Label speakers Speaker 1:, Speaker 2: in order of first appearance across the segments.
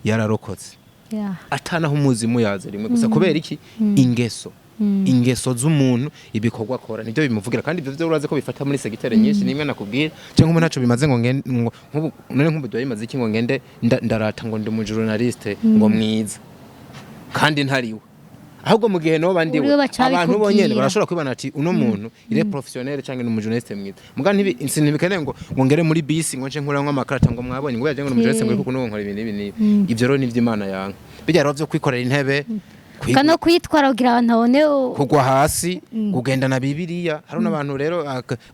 Speaker 1: Yararokotse atanaho umuzimu yaze rimwe gusa. Kubera iki? Ingeso, ingeso z'umuntu, ibikorwa akora nibyo bimuvugira. Kandi ibyo byo urazi ko bifata muri segiteri nyinshi. Nimwe nakubwira cyangwa umuntu ntaco bimaze ngo ngende ngo nk'ubu none nk'ubu biba bimaze iki ngo ngende ndarata ngo ndi umujournaliste ngo mwiza kandi ntariwe? Ahubwo mu gihe noba ndiwe,
Speaker 2: Uriwe baca
Speaker 1: abantu bonyene
Speaker 2: babikubwira.
Speaker 1: barashobora kwibona ati uno muntu il est professionnel cyangwa ni umujournaliste mwiza. Muga ntibi ntibikeneye ngo ngere muri bisi ngo nce nkuramwo amakarata ngo mwabonye ngo yaje ngo ni umujournaliste, ngo kuko nkora ibintu ibi n'ibi. Ivyo rero nivyo Imana yanka. Bijya rero vyo kwikorera intebe,
Speaker 2: kano kwitwara kugira abantu babone
Speaker 1: kugwa hasi, kugendana Bibiliya. Hari n'abantu rero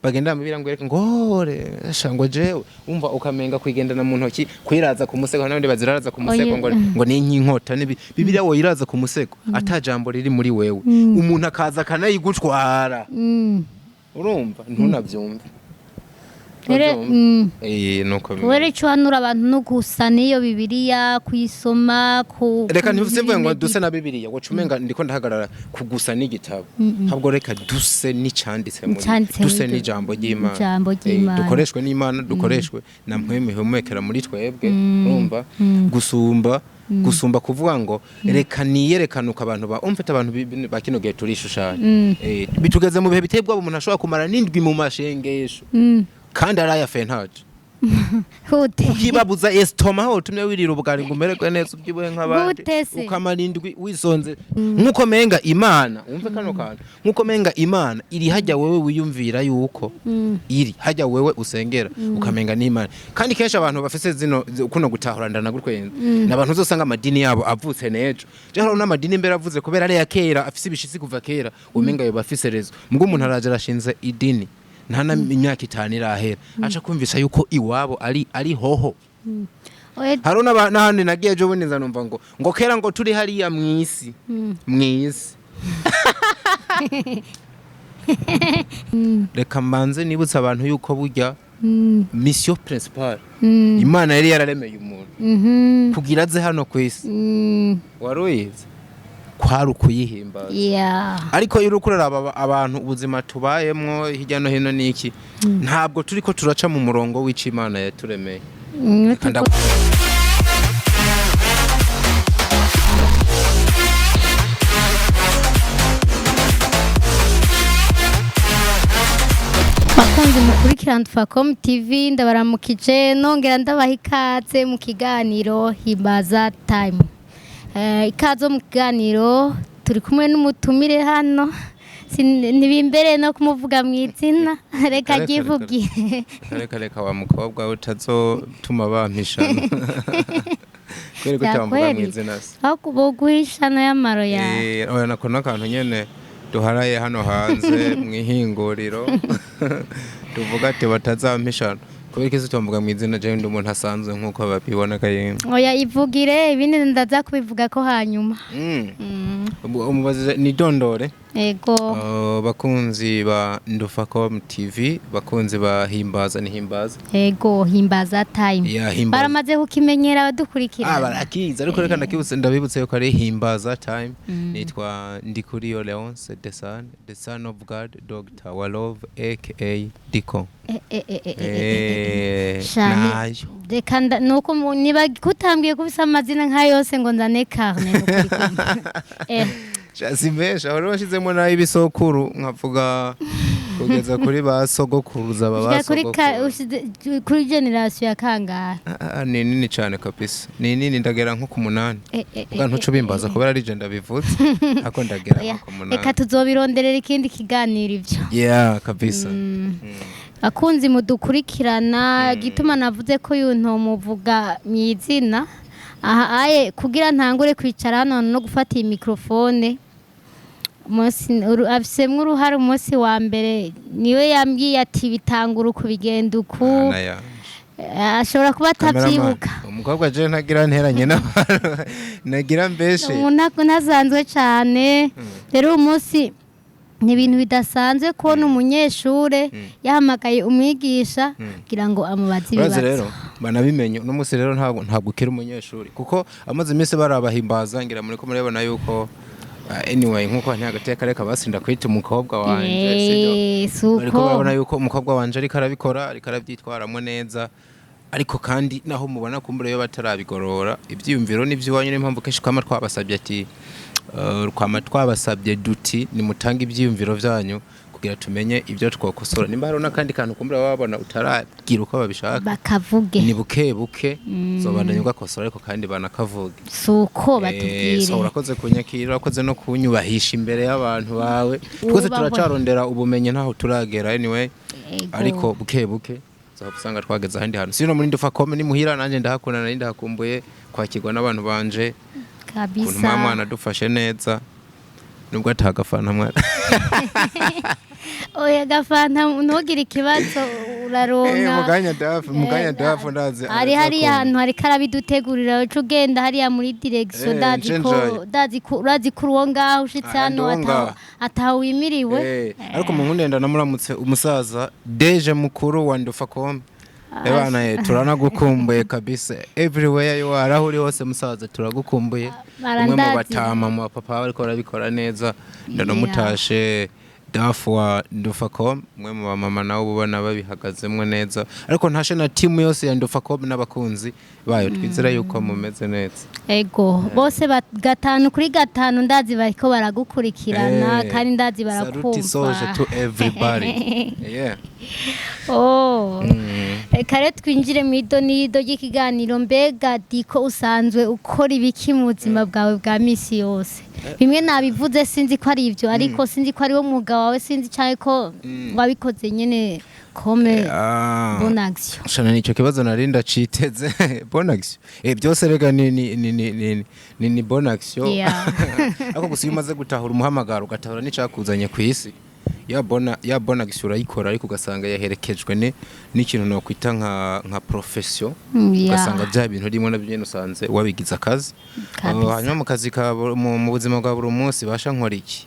Speaker 1: bagendana Bibiliya ngo yereke ngo ore sha ngo jewe umva ukamenga kwigendana mu ntoki, kwiraza ku musego. Hari n'abandi baziraraza ku musego
Speaker 2: Oye.
Speaker 1: ngo ni nk'inkota n'ibi. Bibiliya woyiraza ku musego ata jambo riri muri wewe, umuntu akaza akanayigutwara, urumva ntunavyumve.
Speaker 2: Rero,
Speaker 1: Ntunavyumve. Nuko bimeze.
Speaker 2: Were icyo uhanura abantu no gusa n'iyo Bibiliya kuyisoma ku
Speaker 1: Reka ntibivuze ngo duse na Bibiliya ngo cumenga ndiko ndahagarara kugusa n'igitabo. Ahubwo reka duse n'icanditse muri
Speaker 2: Icanditse
Speaker 1: duse
Speaker 2: muri
Speaker 1: n'ijambo ry'Imana.
Speaker 2: Ijambo ry'Imana.
Speaker 1: Dukoreshwe n'Imana, dukoreshwe na mpwemu ihumekera muri twebwe, urumva, gusumba kuvuga ngo reka niyerekane uko abantu ba umfite. Abantu ba kino gihe turishushanya. Bitugeze mu bihe biteye ubwoba, umuntu ashobora kumara n'indwi mu mashengesho kandi araya fentaje.
Speaker 2: Gute?
Speaker 1: Ukibabuza estomac aho utumye wirira ubugari ngo umererwe neza, ubyibuhe nk'abandi.
Speaker 2: Gute se?
Speaker 1: Ukamara indwi wisonze nk'uko menga Imana, wumve kano kantu, nk'uko menga Imana iri hajya wewe wiyumvira yuko iri hajya wewe usengera, ukamenga n'Imana. Kandi kenshi abantu bafise zino kuno gutahura ndanagutwenza ni abantu uzosanga amadini yabo avutse n'ejo. Je hariho n'amadini imbere avuze kubera ari ya kera, afise ibishitsi kuva kera, umenga yo bafise rezo. Mugo umuntu araje arashinze idini, nta na imyaka 5 irahera, aca kumvisa yuko iwabo ari hoho.
Speaker 2: Oya,
Speaker 1: Hariho n'ahandi nagiye ejo bundi nza numva ngo kera ngo turi hariya mw'isi mw'isi. Reka mbanze nibutse abantu yuko burya mission principale Imana yari yararemeye umuntu kugira aze hano ku isi, wari uyizi, kwari ukuyihimbaza. Ariko iyo uriko uraraba abantu ubuzima tubayemwo hirya no hino niki, ntabwo turiko turaca mu murongo w'ico Imana yaturemeye. Reka
Speaker 2: Bakunzi mukurikirana Tufacom TV, ndabaramukije nongera ndabaha ikaze mu kiganiro Himbaza Time. Ikaze mu kiganiro, turi kumwe n'umutumire hano. Ntibimbereye no kumuvuga mu izina, reka
Speaker 1: Reka, reka.
Speaker 2: ryivugire.
Speaker 1: Reka reka, wa mukobwa we, utazotuma bampishana kubera ko utamvuga mu
Speaker 2: Vyakweli.
Speaker 1: izina se.
Speaker 2: Aho boguhishana y'amaro yawe.
Speaker 1: Oya, nako n'akantu nyene duharaye hano hanze mu ihinguriro, tuvuga ati batazampishana kubera iki utamvuga mu izina? Jewe ndi umuntu asanzwe nk'uko babibona kayemwe.
Speaker 2: Oya, ivugire, ibindi ndaza kubivuga ko hanyuma.
Speaker 1: Umubazije nidondore.
Speaker 2: Ego.
Speaker 1: Bakunzi ba Ndufacom TV, bakunzi ba Himbaza, ni Himbaza.
Speaker 2: Ego, Himbaza Time.
Speaker 1: Ya, Himbaza.
Speaker 2: Baramaze kukimenyera abadukurikira.
Speaker 1: Ah, barakiza, ariko reka ndakibutse, ndabibutse yuko ari Himbaza Time. Nitwa Ndikuriyo Leonce, the son, the son of God, Dr. Walove aka Diko.
Speaker 2: Shani,
Speaker 1: Nayo.
Speaker 2: Reka nuko niba kutambwiye ko ufise amazina nka yose ngo nzane carnet nukuri kumwe.
Speaker 1: Si menshi aho rero nshizemo nayo ibisokuru, nkavuga kugeza kuri ba sogokuruza ba
Speaker 2: Ushika kuri
Speaker 1: sogokuru.
Speaker 2: Kuri generation ya kangahe?
Speaker 1: Ah, ah, ni nini cyane kabisa, ni nini, ndagera nko ku 8. Ubwa ntuce ubimbaza kubera ari je ndabivuze, ako ndagera
Speaker 2: Oya,
Speaker 1: nko ku 8.
Speaker 2: Reka tuzobironderera ikindi kiganiro ivyo.
Speaker 1: Yeah, kabisa.
Speaker 2: Akunzi mudukurikirana, gituma navuze ko uyu ntomuvuga mu izina aha aye kugira ntangure kwicara hano no gufata iyi microphone, umunsi afisemwo uruhare. Umunsi wa mbere niwe yambwiye ati bitangura uku, bigenda uku.
Speaker 1: Ana yanje.
Speaker 2: Ashobora kuba atavyibuka.
Speaker 1: Cameraman, umukobwa je ntagira nteranye n'abantu, nagira mbeshe.
Speaker 2: Umuntu ntasanzwe cyane rero. Uyu munsi ni ibintu bidasanzwe kubona umunyeshure yahamagaye umwigisha kugira ngo amubaze
Speaker 1: Urazi
Speaker 2: ibibazo.
Speaker 1: Rero banabimenye uno munsi rero ntabwo ukiri umunyeshuri, kuko amaze iminsi barabahimbaza, ngira muri ko murabona yuko anyway, nkuko ntiagateka, reka basinda kwita umukobwa wanje, sibyo?
Speaker 2: Si
Speaker 1: Bariko
Speaker 2: uko.
Speaker 1: barabona yuko umukobwa wanje ariko arabikora, ariko arabyitwaramo neza. Ariko kandi naho mubona kumbura yo batarabigorora, ivyiyumviro n'ivy'iwanyu. Niyo mpamvu kenshi kwama twabasabye ati kwama twabasabye duti nimutange ivyiyumviro vyanyu kugira tumenye ibyo twakosora. Nimba hariho n'akandi kantu kumbura babona utaragira uko babishaka,
Speaker 2: bakavuge.
Speaker 1: Ni buke buke zobandanya ugakosora, ariko kandi banakavuge.
Speaker 2: Suko
Speaker 1: So
Speaker 2: batubwire.
Speaker 1: Urakoze kunyakira, urakoze no kunyubahisha imbere y'abantu bawe twese.
Speaker 2: Wubahwe.
Speaker 1: Turacarondera ubumenyi, ntaho turagera anyway.
Speaker 2: Ego.
Speaker 1: Ariko buke buke uzohava usanga twageze ahandi hantu. Sino muri Ndufakome ni muhira, nanjye ndahakunda, nari ndahakumbuye kwakirwa n'abantu banje, ukuntu
Speaker 2: Kabisa.
Speaker 1: mwana adufashe neza nubwo atagafana mwana.
Speaker 2: Oya, gafanta ntugire ikibazo, uraronka.
Speaker 1: Muganya dafu, muganya dafu, ndazi.
Speaker 2: Hari hariya hantu hariko arabidutegurira, uca ugenda hariya muri direction. Ndazi ko
Speaker 1: nje njayo.
Speaker 2: Ndazi ko urazi ko uwo ngaho ushitse
Speaker 1: Ah,
Speaker 2: hano
Speaker 1: ndi uwo ngaho.
Speaker 2: Ataho wimiriwe.
Speaker 1: Ariko mu nkundenda namuramutse umusaza deje mukuru wa Ndufakome. Ebana turanagukumbuye kabisa, everywhere you are, aho uri hose musaza turagukumbuye. Umwe mu
Speaker 2: Barandazi.
Speaker 1: batama mu bapapa bariko barabikora neza, ndanamutashe dafu wa Ndufacom, umwe mu bamama nawe uba ubona babihagazemwo neza. Ariko ntashe na timu yose ya Ndufacom n'abakunzi bayo, twizera yuko mumeze neza.
Speaker 2: Ego, bose 5 kuri 5 ndazi bariko baragukurikirana. Kandi ndazi
Speaker 1: Saluti soje
Speaker 2: barakumva.
Speaker 1: to everybody, yeah.
Speaker 2: Oh. Reka rero twinjire mu ido n'ido ry'ikiganiro. Mbega Diko, usanzwe ukora ibiki mu buzima bwawe bwa misi yose? Bimwe nabivuze, sinzi ko ari ibyo, ariko sinzi ko ari wo mwuga wawe, sinzi cyane ko wabikoze nyene comme bonne action.
Speaker 1: Shana, nicyo kibazo nari ndaciteze. Bonne action, byose rega ni bonne action. Ariko gusa iyo umaze gutahura umuhamagaro, ugatahura n'icakuzanye ku isi, ya bonne action urayikora, ariko ugasanga yaherekejwe n'ikintu nokwita nka profession. Ugasanga bya bintu rimwe nabyo nyene usanze wabigize akazi.
Speaker 2: Kabisa.
Speaker 1: Oh, hanyuma mu kazi ka mu buzima bwa buri munsi basha nkora iki?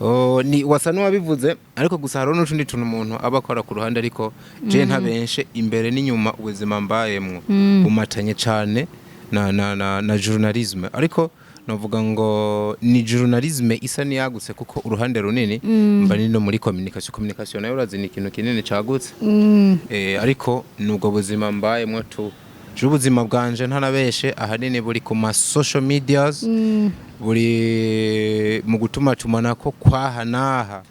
Speaker 1: Oh, ni wasa n'uwabivuze, ariko gusa hariho n'utundi tuntu umuntu aba akora ku ruhande. Ariko je ntabenshe, imbere n'inyuma ubuzima mbayemwo bumatanye cane na journalisme. Ariko novuga ngo ni journalisme isa n'iyagutse, kuko uruhande runini mba ni no muri communication. Communication nayo urazi ni ikintu kinini cagutse. Ariko nubwo buzima mbayemwo tu, je ubuzima bwanje ntanabeshe ahanini buri ku ma social medias, buri mu gutuma tumanako kwaha n'aha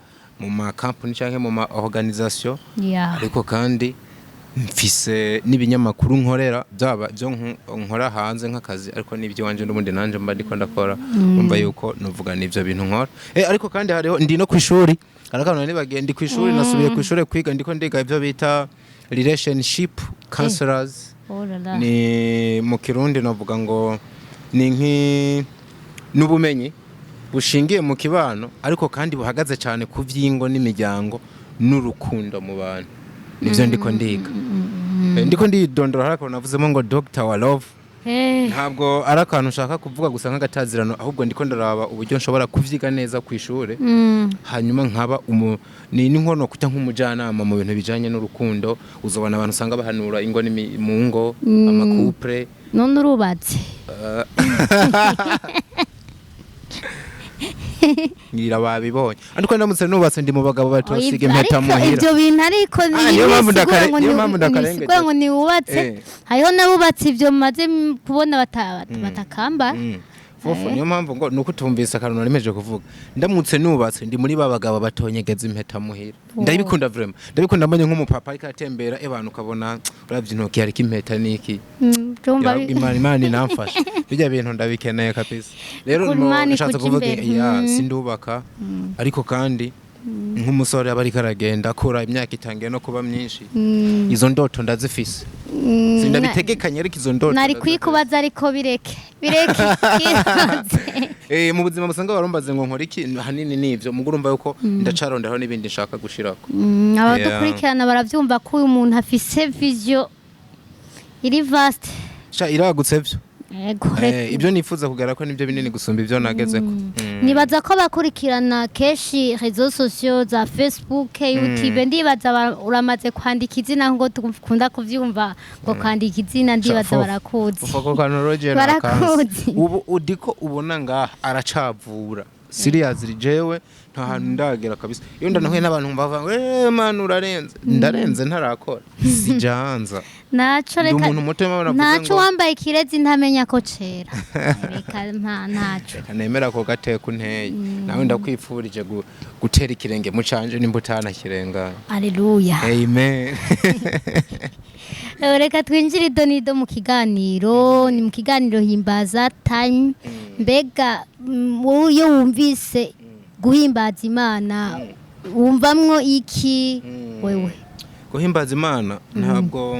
Speaker 1: mu ma company canke mu ma organisation. Ariko kandi mfise n'ibinyamakuru nkorera, byaba byo nkora hanze nk'akazi, ariko n'ibyo wanje n'ubundi nanje mba ndiko ndakora. Umva yuko nuvuga n'ivyo bintu nkora. Ariko kandi hariho ndi no kwishuri, arakana nibagiye, ndi kwishuri, nasubiye kwishuri kwiga, ndiko ndiga ivyo bita relationship counselors.
Speaker 2: Oh là là.
Speaker 1: Ni mu Kirundi navuga ngo ni nki n'ubumenyi bushingiye mu kibano, ariko kandi buhagaze cyane ku vy'ingo n'imiryango n'urukundo mu bantu. Nivyo ndiko ndiga. Ndiko ndidondora, ariko navuzemo ngo Dr wa Love. Ntabwo ari akantu ushaka kuvuga gusa nk'agatazirano, ahubwo ndiko ndaraba uburyo nshobora kuvyiga neza ku ishure, hanyuma nkaba ni n'inkono kuta nk'umujyanama mu bintu bijanye n'urukundo. Uzobona abantu usanga bahanura ingo mu ngo, ama couple.
Speaker 2: None urubatse?
Speaker 1: Ngira babibonye, ariko ndamutse nubatse ndi mu bagabo batosiga impeta
Speaker 2: Ariko
Speaker 1: muhira.
Speaker 2: Ibyo bintu ariko
Speaker 1: Ah, niyo mpamvu niyo mpamvu ndakarengeje.
Speaker 2: ntibisigura ngo ntiwubatse. Hariho n'abubatse ibyo maze kubona batakamba.
Speaker 1: Fofo, niyo mpamvu ngo nuko utumvise akantu nari kuvuga. Ndamutse nubatse ndi muri ba bagabo batonyegeza impeta muhira. Ndabikunda vraiment, ndabikunda. Mbonye nk'umupapa ariko atembera abantu, ukabona uravye intoki hariko impeta niki.
Speaker 2: Urumva
Speaker 1: Imana inamfasha, bijya bintu ndabikeneye kabisa. Rero
Speaker 2: Ukuri Imana
Speaker 1: nshatse
Speaker 2: ikuja
Speaker 1: kuvuga
Speaker 2: imbere.
Speaker 1: ya sindubaka, ariko kandi nk'umusore aba ariko aragenda akura, imyaka itangiye no kuba myinshi, izo ndoto ndazifise. Sindabitegekanye, ariko izo ndoto
Speaker 2: Nari
Speaker 1: ndazifise.
Speaker 2: kuyikubaza, ariko bireke bireke kiroze.
Speaker 1: Mu buzima busanga barumbaze ngo nkora iki, hanini nivyo mugo urumva yuko ndacaronderaho n'ibindi nshaka gushirako.
Speaker 2: Abadukurikirana baravyumva ko uyu muntu afise vision iri vaste.
Speaker 1: Sha, iragutse vyo.
Speaker 2: Ego.
Speaker 1: Ibyo nifuza kugera ko nibyo binini gusumba ibyo nagezeko.
Speaker 2: Nibaza ko bakurikirana kenshi réseaux sociaux za Facebook, YouTube, ndibaza uramaze kwandika izina, ngo dukunda kuvyumva ngo kwandika izina, ndibaza
Speaker 1: Fofo.
Speaker 2: barakuzi.
Speaker 1: Ufa ko kantu Roger.
Speaker 2: Barakuzi.
Speaker 1: Ubu udiko ubona ngaha aracavura. Seriously, jewe nta hantu ndagera kabisa. Iyo ndanahuye n'abantu bavuga ngo: "Eh man, urarenze." Ndarenze ntarakora, sijanza.
Speaker 2: Naco
Speaker 1: Ndi
Speaker 2: reka
Speaker 1: umuntu muto navuze
Speaker 2: naco
Speaker 1: ngo
Speaker 2: wambaye ikirezi ntamenya ko cera. Reka, nta naco.
Speaker 1: Reka nemera ako gateko unteye. Nawe ndakwipfurije gutera ikirenge mu canje nimba utanakirengana.
Speaker 2: Aleluya.
Speaker 1: Amen.
Speaker 2: Reka twinjire ido n'ido mu kiganiro. Ni mu kiganiro Himbaza Time. Mbega wowe iyo wumvise guhimbaza Imana wumvamwo iki wewe?
Speaker 1: Guhimbaza Imana, ntabwo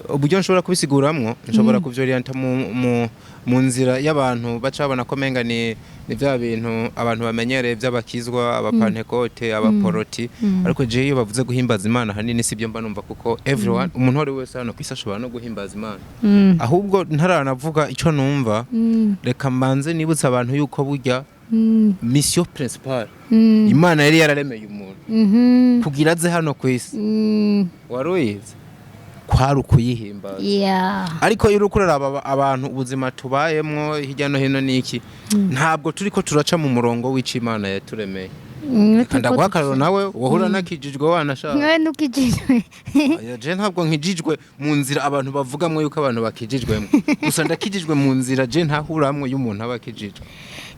Speaker 1: uburyo nshobora kubisiguramwo, nshobora kuvyorienta mu nzira y'abantu baca babona ko menga ni bya bintu abantu bamenyereye by'abakizwa, abapantekote, abaporoti. Ariko jewe iyo bavuze guhimbaza Imana, ahanini sibyo mba numva, kuko everyone, umuntu uwo ari we wese hano ku isi ashobora no guhimbaza Imana. Ahubwo ntaranavuga icyo numva, reka mbanze nibutse abantu yuko burya mission principale Imana yari yararemeye umuntu kugira aze hano ku isi, wari uyizi, kwari ukuyihimbaza. Ariko iyo uriko uraraba abantu, ubuzima tubayemwo hirya no hino niki, ntabwo turiko turaca mu murongo w'ico Imana yaturemeye. Reka ndaguha akarorero, nawe wahura nakijijwe wanashaka.
Speaker 2: Mwe nukijijwe.
Speaker 1: Oya, je ntabwo nkijijwe mu nzira abantu bavugamwo yuko abantu bakijijwemwo. Gusa ndakijijwe mu nzira je ntahuramwo y'umuntu aba akijijwe.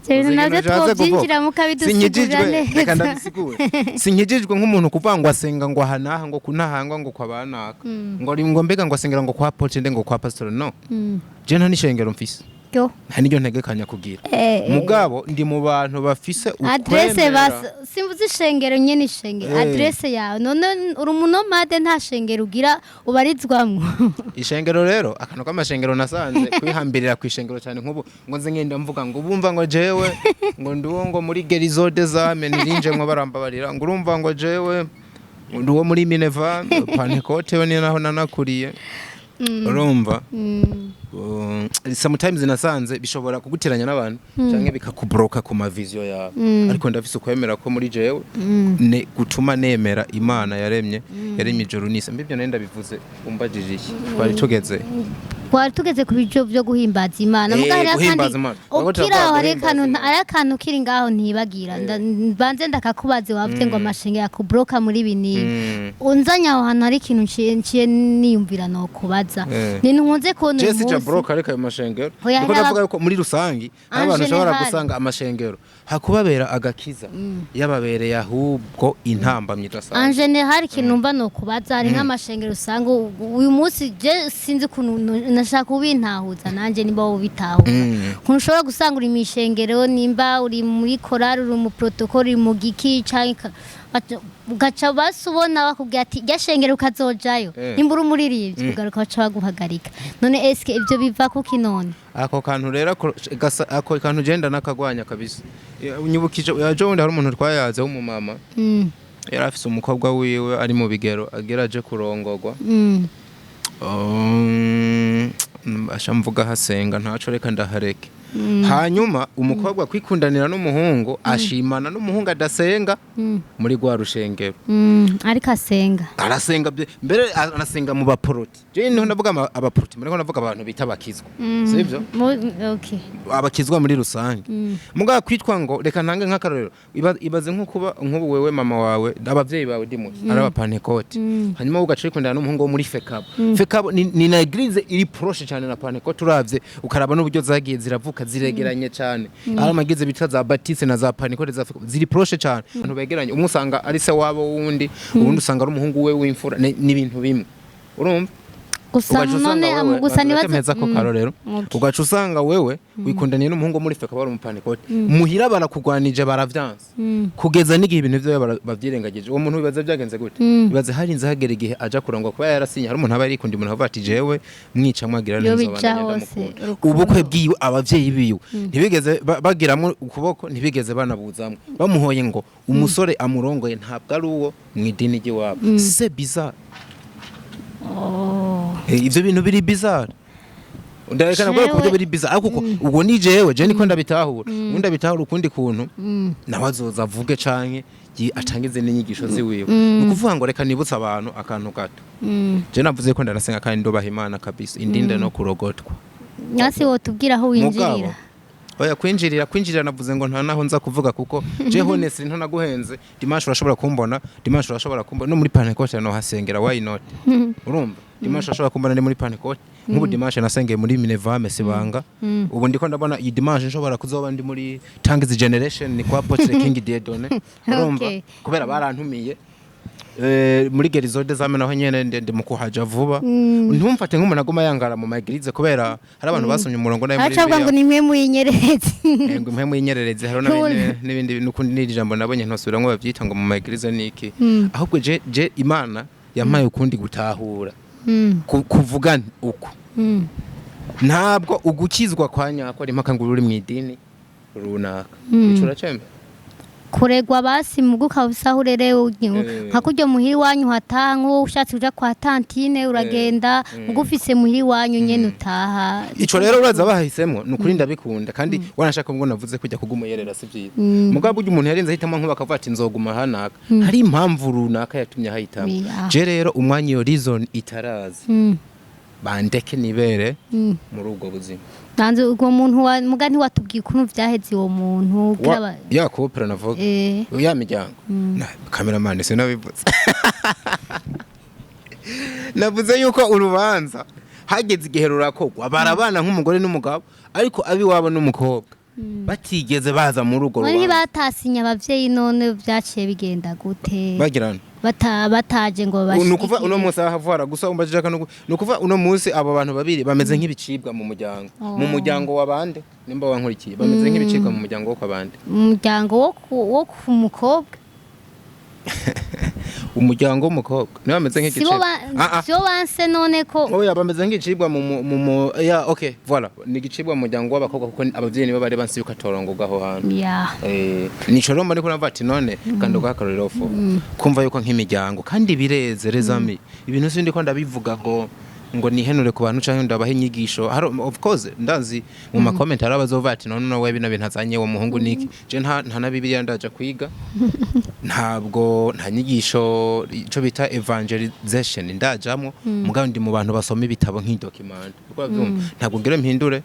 Speaker 2: Ibyo bintu
Speaker 1: Uzi
Speaker 2: nabyo
Speaker 1: ikintu nshatse kuvuga?
Speaker 2: twobyinjiramo ukabidusigurira
Speaker 1: Sinkijijwe, reka
Speaker 2: neza.
Speaker 1: ndabisigure. Sinkijijwe nk'umuntu kuvuga ngo asenga ngo aha n'aha, ngo kunahangwa, ngo kwa banaka, ngo ari ngo mbega ngo asengera ngo kwa Paul ngo kwa pastor. No, je nta n'ishengero mfise,
Speaker 2: Yo.
Speaker 1: nta n'iryo ntegekanya kugira. Mugabo ndi mu bantu bafise
Speaker 2: Adresse
Speaker 1: ukwemera.
Speaker 2: bas, simvuze ishengero nyene, ishengero. Adresse yawe none, uri umunomade, nta shengero ugira ubarizwamwo?
Speaker 1: Ishengero rero, akantu k'amashengero, nasanze kwihambirira ku ishengero cyane, nk'ubu ngo nze ngenda mvuga ngo bumva ngo jewe ngo ndiwo ngo muri Guérison des âmes, nirinjemwo barambabarira, ngo urumva ngo jewe ngo ndi uwo muri Minerva Pentecôte, we ni naho nanakuriye, urumva. Sometimes nasanze bishobora kuguteranya n'abantu canke bikakubroka ku mavision yawe. Ariko ndafise ukwemera ko muri jewe ne gutuma nemera Imana yaremye ijuru n'isi. Mbibyo nari ndabivuze, umbajije iki twari tugeze?
Speaker 2: Twari tugeze ku bijo byo guhimbaza Imana. Muga hariho
Speaker 1: Guhimbaza
Speaker 2: akandi
Speaker 1: Imana. Urabona
Speaker 2: ukiri
Speaker 1: turavuga
Speaker 2: aho, hari
Speaker 1: guhimbaza
Speaker 2: akantu
Speaker 1: Imana.
Speaker 2: hari akantu kiri ngaho ntibagira. Mbanze ndakakubaze. Wavuze ngo amashenge yakubroka muri ibi n'ibi. Unzanye aho hantu hari ikintu nciye niyumvira no kubaza. Ni nkunze kubona uyu
Speaker 1: Jesse ja
Speaker 2: munsi
Speaker 1: broke, ariko ayo mashengero
Speaker 2: Oya,
Speaker 1: niko
Speaker 2: hari
Speaker 1: ndavuga yuko muri rusangi hari
Speaker 2: En
Speaker 1: abantu ushobora
Speaker 2: general.
Speaker 1: gusanga amashengero hakubabera agakiza yababereye ahubwo intambamyi
Speaker 2: En
Speaker 1: idasanzwe.
Speaker 2: general, ikintu numva no kubaza, hari nk'amashengero usanga uyu munsi, je sinzi ukuntu nashaka kubintahuza nanjye nimba wowe ubitahura, ukuntu ushobora gusanga uri mu ishengero, nimba uri muri korari, uri mu protocole, uri mu giki canke ugaca basi ubona bakubwira ati rya shengero ukazojayo, nimba uri umuririmbyi ugaruka baca baguhagarika. None eske ibyo biva kuki none?
Speaker 1: Ako kantu rero ako kantu genda nakagwanya kabisa. Unyibukije ejo bundi hari umuntu twayaze w'umumama, yari afise umukobwa wiwe ari mu bigero agera aje kurongorwa. Asha mvuga hasenga ntaco, reka ndahareke. Hanyuma umukobwa kwikundanira n'umuhungu, ashimana n'umuhungu adasenga muri rwa rushengero.
Speaker 2: Ariko asenga.
Speaker 1: Arasenga mbere arasenga mu baporoti. Je niho ndavuga abaporoti, muriko ndavuga abantu bita abakizwa, sivyo?
Speaker 2: Okay.
Speaker 1: Abakizwa muri rusange. Mugabo kwitwa ngo, reka ntange nk'akarorero, ibaze nko kuba nk'ubu wewe mama wawe, abavyeyi bawe dimusi ari abapantekote, hanyuma ugaca wikundana n'umuhungu wo muri FECABU. FECABU ni na église iri proche cyane na Pantekote, uravye ukaraba n'uburyo zagiye ziravuka ziregeranye cyane. Ari ama église bita za Baptiste na za Pantekote za FECABU ziri proche cyane, abantu begeranye, umwe usanga ari se wabo wundi, uwundi usanga ari umuhungu we w'imfura, ni ibintu bimwe, urumva?
Speaker 2: Gusa
Speaker 1: Ugaca usanga
Speaker 2: none
Speaker 1: wewe
Speaker 2: gusa nibaza
Speaker 1: meza ko karorero, ugaca usanga wewe wikundaniye n'umuhungu wo muri FECABU ari umupantekote, muhira barakugwanije, baravyanse, kugeza n'igihe ibintu vyawe bavyirengagije. Uwo muntu bibaza byagenze gute? Bibaze harinze hagera igihe aja kurongwa, kuba yarasinye. Hari umuntu aba yarikunda umuntu avuga ati jewe mwica mwagira
Speaker 2: Yo
Speaker 1: neza
Speaker 2: bija
Speaker 1: ndamukunda.
Speaker 2: hose, urukundo.
Speaker 1: Ubukwe bwiwe, abavyeyi biwe ntibigeze bagiramwo ukuboko, ntibigeze banabuzamwo, bamuhoye ngo umusore amurongoye ntabwo ari uwo mu idini ry'iwabo. C'est bizarre.
Speaker 2: Oh.
Speaker 1: Ivyo bintu biri bizarre, ndarekana kubera ku buryo
Speaker 2: Jewe-
Speaker 1: biri bizarre. Ariko uko ubwo ni jewe, je niko ndabitahura, ubundi ndabitahura ukundi kuntu, nawe azoza avuge canke atange izindi nyigisho ziwiwe. Ni ukuvuga ngo reka nibutse abantu akantu gato. Je navuze ko ndanasenga kandi ndubaha Imana kabisa, indinde no kurogotwa.
Speaker 2: Nasi wotubwira aho
Speaker 1: Mugabo
Speaker 2: winjirira.
Speaker 1: Oya, kwinjirira navuze ngo nta naho nza kuvuga, kuko je honestly ntanaguhenze, dimanche urashobora kumbona, dimanche urashobora kumbona no muri Pentecote, no hasengera, why not? Urumva, dimanche urashobora kumbona ndi muri Pentecote. Nk'ubu dimanche nasengeye muri Minevame Sibanga. Ubu ndiko ndabona iyi dimanche nshobora kuzoba ndi muri Thanks Generation, ni kwa Apotre King Dieudonné, urumva? Kubera barantumiye. Muri Guérison des âmes naho nyene ndi mu kuhaja vuba. Ntumfate nk'umuntu aguma yangara mu ma église, kubera hari abantu basomye umurongo nayo muri
Speaker 2: Aracavuga ngo
Speaker 1: Bibiliya.
Speaker 2: ni mwe muyinyererezi.
Speaker 1: Ngo impwemu y'inyererezi, hariho n'ibindi n'ukundi n'iri jambo nabonye ntosubira ngo bavyita ngo mu ma église niki. Ahubwo je Imana yampaye ukundi gutahura. Kuvuga uku, ntabwo ugukizwa kwa nyako ari impaka ngo uri mu idini runaka. Ico uracembe.
Speaker 2: Kuregwa basi mugu ukaba aho urerewe, nka kurya muhira iwanyu hataha, nk'uwo ushatse uja kwa tantine uragenda, mugu ufise muhira iwanyu nyene utaha.
Speaker 1: Ico rero uraza bahisemo, ni ukuri ndabikunda, kandi wanashaka ngo navuze kujya kugumuyerera si byiza. Mugabo burya umuntu yarenze ahitamo nkuba akavuga ati nzoguma hanaka, hari impamvu runaka yatumye ahitamo. Je rero umwanya iyo reason itaraza, bandeke nibere muri ubwo buzima.
Speaker 2: Nanze ubwo muntu wa muga ntiwatubwiye ukuntu vyaheze uwo muntu kugira
Speaker 1: Ya couple navuga, ya miryango na cameraman, sinabivuze. Navuze yuko urubanza hageze igihe rurakogwa, barabana nk'umugore n'umugabo, ariko abiwabo n'umukobwa batigeze baza muri urwo
Speaker 2: None
Speaker 1: rubanza.
Speaker 2: Ntibatasinye abavyeyi? None vyaciye bigenda gute?
Speaker 1: Bagirana
Speaker 2: Bataje ngo
Speaker 1: Ni ukuvuga uno
Speaker 2: bashigikire.
Speaker 1: munsi ahavara gusa umbajije akantu, ni ukuvuga uno munsi abo bantu babiri bameze nk'ibicibwa mu muryango, mu muryango wa bande? Nimba wankurikiye, bameze nk'ibicibwa mu muryango wo kwa bande?
Speaker 2: Umuryango wo ku mukobwa.
Speaker 1: Umuryango w'umukobwa niwe bameze
Speaker 2: Sibo
Speaker 1: nk'igicibwa. Ah, ah.
Speaker 2: Sibo banse none ko
Speaker 1: Oya, bameze nk'igicibwa mu ya, okay, voilà, ni igicibwa mu muryango w'abakobwa, kuko abavyeyi nibo bari bansi yuko atorongorwa aho hantu. Nico rero mbona ko navuga ati none kandi ugaha akarorero fo kumva yuko nk'imiryango kandi bireze, les amis, ibintu sindi ko ndabivuga ngo nihenure ku bantu canke ndabahe inyigisho. Hari, of course, ndazi mu ma comment hari abazova ati none nawe bino bintu azanye uwo muhungu niki. Je nta na Bibiliya ndaja kwiga, ntabwo nta nyigisho ico bita evangelization ndajamwo, mugabo ndi mu bantu basoma ibitabo nk'i document. Uko bavyumva, ntabwo ngira mpindure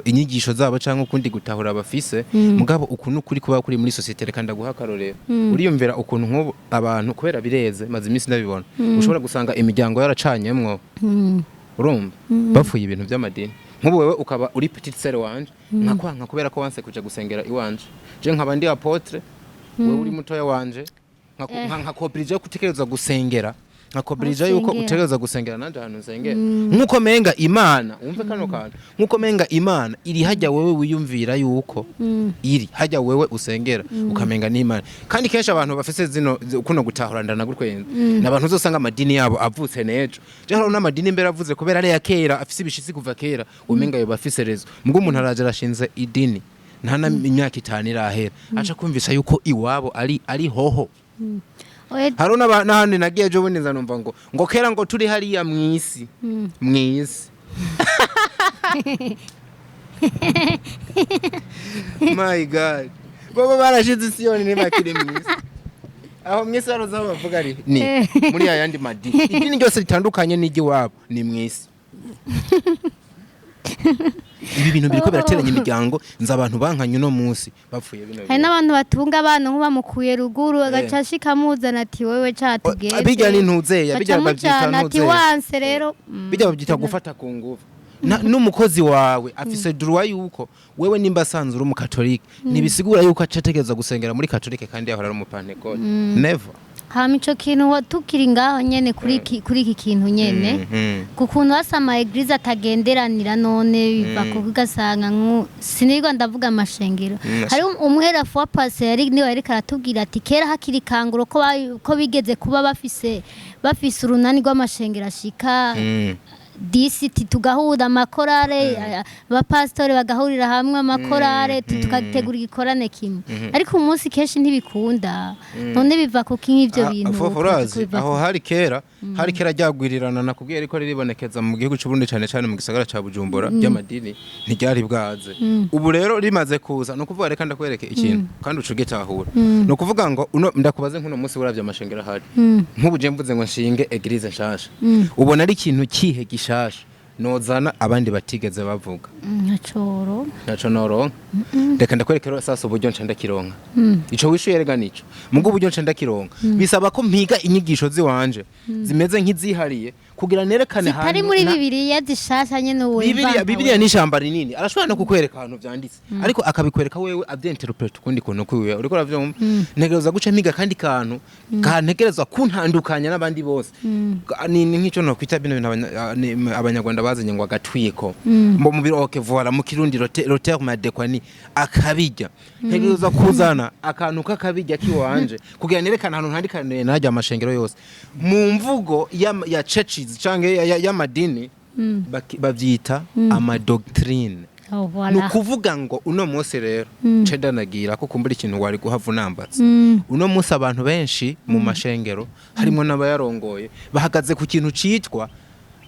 Speaker 1: inyigisho zabo cyangwa ukundi gutahura bafise, mugabo ukuntu kuri kuba kuri muri société. Reka ndaguha akarorero. Uriyumvira ukuntu nk'ubu abantu, kubera bireze, maze iminsi ndabibona, ushobora gusanga imiryango yaracanyemwo, urumva, bapfuye ibintu by'amadini. Nk'ubu wewe ukaba uri petite sœur wanje, nkakwanka kubera ko wanse kuja gusengera iwanje, je nkaba ndi apôtre, wewe uri mutoya wanje, nkakobrija ko utegerezwa gusengera, nkakobrija yuko
Speaker 2: Usengera.
Speaker 1: utegerezwa gusengera nanje ahantu nsengera. Nk'uko menga Imana, wumve kano kantu, nk'uko menga Imana iri hajya wewe wiyumvira yuko iri hajya wewe usengera, ukamenga n'Imana. Kandi kenshi abantu bafise zino kuno gutahura ndanagurwenza ni abantu uzosanga amadini yabo avutse nejo. Je hari n'amadini imbere avuze kubera ari ya kera, afise ibishitsi kuva kera, umenga yo bafise rezo. Mugo umuntu araje arashinze idini, nta na imyaka 5 irahera, aca kumvisa yuko iwabo ari hoho.
Speaker 2: Oya.
Speaker 1: Hari n'ahandi nagiye ejo bundi, nza numva ngo kera ngo turi hariya mw'isi, mw'isi. My God, bobo barashize isiyoni, ntibakiri mw'isi. Aho mw'isi haroze aho bavuga ari ni muri ya yandi madini, idini ryose ritandukanye n'iry'iwabo ni mw'isi. Ibi bintu biriko birateranya imiryango. Nzi abantu bankanye uno munsi bapfuye bino
Speaker 2: Hari
Speaker 1: bintu.
Speaker 2: n'abantu batunga abana nk'ubamukuye ruguru, agaca ashika amuzana ati wewe catugeze.
Speaker 1: Bijya ni ntuzeya, bijya babyita
Speaker 2: Baca ati
Speaker 1: ntuzeya.
Speaker 2: wanse rero.
Speaker 1: Bijya babyita gufata ku ngufu. N'umukozi wawe afise droit yuko wewe nimba asanzwe uri umukatolike, ntibisigura yuko aca ategerezwa gusengera muri katolike kandi yahora ari umupantekote. Never.
Speaker 2: Hama ico kintu tukiri ngaho nyene kuri iki kintu nyene, ku kuntu hasa ama église atagenderanira, none biva kuko ugasanga sinirwa ndavuga amashengero. Hari umuhera fois passée yari niwe yariko aratubwira ati kera hakiri kanguro ko bigeze kuba bafise urunani rw'amashengero ashika 10, tugahura amakorale, abapasitori bagahurira hamwe, amakorale, tukategura igikorane kimwe, ariko umunsi kenshi ntibikunda. None biva kuki nk'ivyo bintu?
Speaker 1: Fofo, urazi
Speaker 2: biva
Speaker 1: aho hari kera ryagwirirana nakubwiye, ariko riribonekeza mu gihugu cy'u Burundi, cyane cyane mu gisagara ca Bujumbura, ry'amadini ntiryari bwaze. Ubu rero rimaze kuza. Ni ukuvuga, reka ndakwereke ikintu kandi uca ugitahura. Ni ukuvuga ngo uno ndakubaze, nk'uno munsi uravye amashengero ahari, nk'ubu je mvuze ngo nshinge église nshasha, ubona ari ikintu kihe gishasha Nozana abandi batigeze bavuga.
Speaker 2: Ntacoro.
Speaker 1: Naco noronka. Reka ndakwereka rero sasa uburyo nca ndakironka. Ico wishuye rega nico mugo uburyo nca ndakironka bisaba ko mpiga inyigisho ziwanje zimeze nk'izihariye kugira nerekane
Speaker 2: zitari
Speaker 1: ahantu
Speaker 2: muri Bibiliya zishasha nyene uwo.
Speaker 1: Bibiliya ni ijambo rinini, arashobora no kukwereka ahantu vyanditse, ariko akabikwereka wewe avyinterprete ukundi kuntu kwiwe. Uriko uravyumva? Ntegerezwa guca mpiga kandi kantu kantegerezwa kuntandukanya n'abandi bose. Ni nk'ico nokwita bino bintu abanyarwanda bazanye ngo agatwiko mu mubiri. Ok, voilà, mu Kirundi le terme adéquat ni akabijya. Ntegerezwa kuzana akantu k'akabijya kiwanje kugira nerekane ahantu ntandikaniye najya amashengero yose. Mu mvugo ya churches canke y'amadini bavyita amadoctrine.
Speaker 2: Oh,
Speaker 1: Ni
Speaker 2: voilà.
Speaker 1: ukuvuga ngo uno munsi rero nce ndanagira ko kumbura ikintu wari guhava unambatse. Uno munsi abantu benshi mu mashengero, harimo n'abayarongoye, bahagaze ku kintu citwa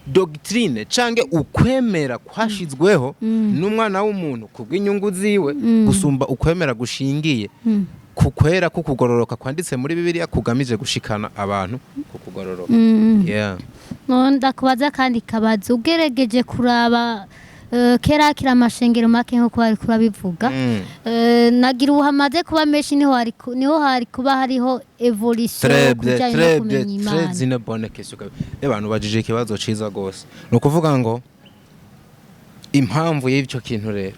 Speaker 1: doctrine canke ukwemera kwashizweho n'umwana w'umuntu kubw'inyungu ziwe, gusumba ukwemera gushingiye ku kwera kukugororoka kwanditse muri Bibiliya, kugamije gushikana abantu ku kugororoka. Yeah.
Speaker 2: No, ndakubaza kandi kabaza, ugeregeje kuraba kera kira amashengero make nkuko bari kurabivuga. Nagira ubu hamaze kuba menshi, niho hari kuba hariho évolution
Speaker 1: Très bien,
Speaker 2: kubijyanye no
Speaker 1: très
Speaker 2: kumenya
Speaker 1: bien,
Speaker 2: Imana.
Speaker 1: très une bonne question. Abantu bajije ikibazo ciza gose. Ni ukuvuga ngo impamvu y'icyo kintu rero,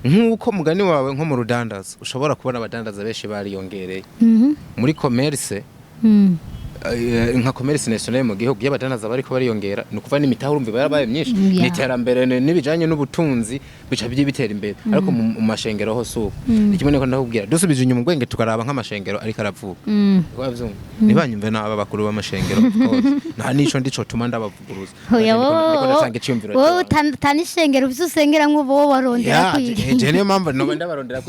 Speaker 1: nk'uko mugani wawe nko mu rudandaza ushobora kubona abadandaza benshi bariyongereye muri commerce, nka commerce nationale mu gihugu y'abadandaza bariko bariyongera, ni ukuva n'imitahe urumva iba yarabaye myinshi. N'iterambere n'ibijanye n'ubutunzi bica bigiye bitera imbere, ariko mu mashengero ho si uko. Ni kimwe niko ndakubwira, dusubije inyuma ubwenge tukaraba nk'amashengero ariko aravuka. Wavyumva? Ntibanyumve nabi abakuru b'amashengero, of course. Nta nico ndico tuma ndabavuguruza.
Speaker 2: Oya,
Speaker 1: Ndiko ndatanga iciyumviro
Speaker 2: wowe
Speaker 1: cyanjye.
Speaker 2: Utana ishengero ufise usengeramwo, uba wowe warondera
Speaker 1: Ya,
Speaker 2: kwiga.
Speaker 1: je niyo mpamvu noba ndabarondera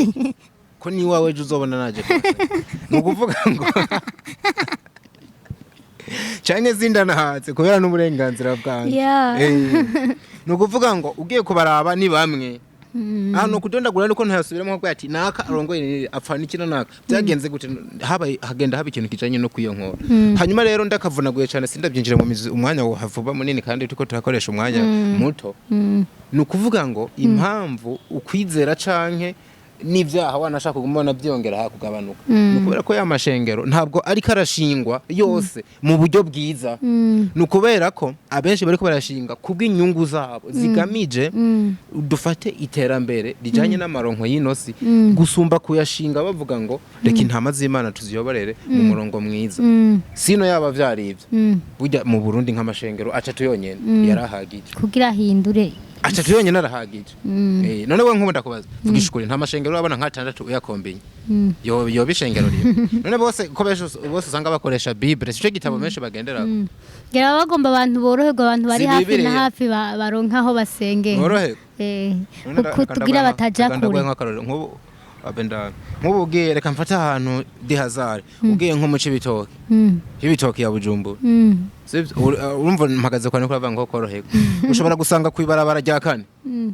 Speaker 1: ko niwawe ejo uzobona naje kubasenga. Ni ukuvuga ngo canke sindanahatse kubera n'uburenganzira bwanjye. Ni ukuvuga ngo ugiye kubaraba ni bamwe ahantu kudondagura nuko ntayasubiramo ahubwo ati naka arongoye niri apfa n'iki na naka byagenze gute, habaye hagenda haba ikintu kijanye no kwiyonkora. Hanyuma rero ndakavunaguye cyane, sindabyinjira mu mizi, umwanya havuba munini kandi turiko turakoresha umwanya muto. Ni ukuvuga ngo impamvu ukwizera canke n'ibyaha wanashaka kuguma byongera hakugabanuka ni ukubera ko ya mashengero ntabwo ariko arashingwa yose mu buryo bwiza. Ni ukubera ko abenshi bariko barashinga kubw'inyungu zabo zigamije dufate iterambere rijanye n'amaronko y'inosi, gusumba kuyashinga bavuga ngo reka intama z'Imana tuziyoborere mu murongo mwiza. Sino yaba vyari ivyo, burya mu Burundi nk'amashengero atatu yonyene yarahagije.
Speaker 2: Kugira ahindure.
Speaker 1: Atatu yonyene arahagije. None we nk'ubu ndakubaza, vugisha ukuri, nta mashengero urabona nk'atandatu uyakombinye yo yoba ishengero rimwe? None bose ko benshi bose usanga bakoresha Bible, sico gitabo benshi bagenderako?
Speaker 2: Ngira baba bagomba abantu boroherwa, abantu bari
Speaker 1: Si
Speaker 2: hafi na
Speaker 1: Bibiliya.
Speaker 2: hafi baronka aho basengera.
Speaker 1: Boroherwa. None
Speaker 2: kugira bataja
Speaker 1: reka ndaguhe
Speaker 2: kure.
Speaker 1: nk'akarorero nk'ubu abe nk'ubu ugiye, reka mfate ahantu di hasard, ugiye nko mu Cibitoke, Cibitoke ya Bujumbura, sivyo? Urumva mpagaze kwa niko uravuga ngo koroherwa, ushobora gusanga ku ibarabara rya kane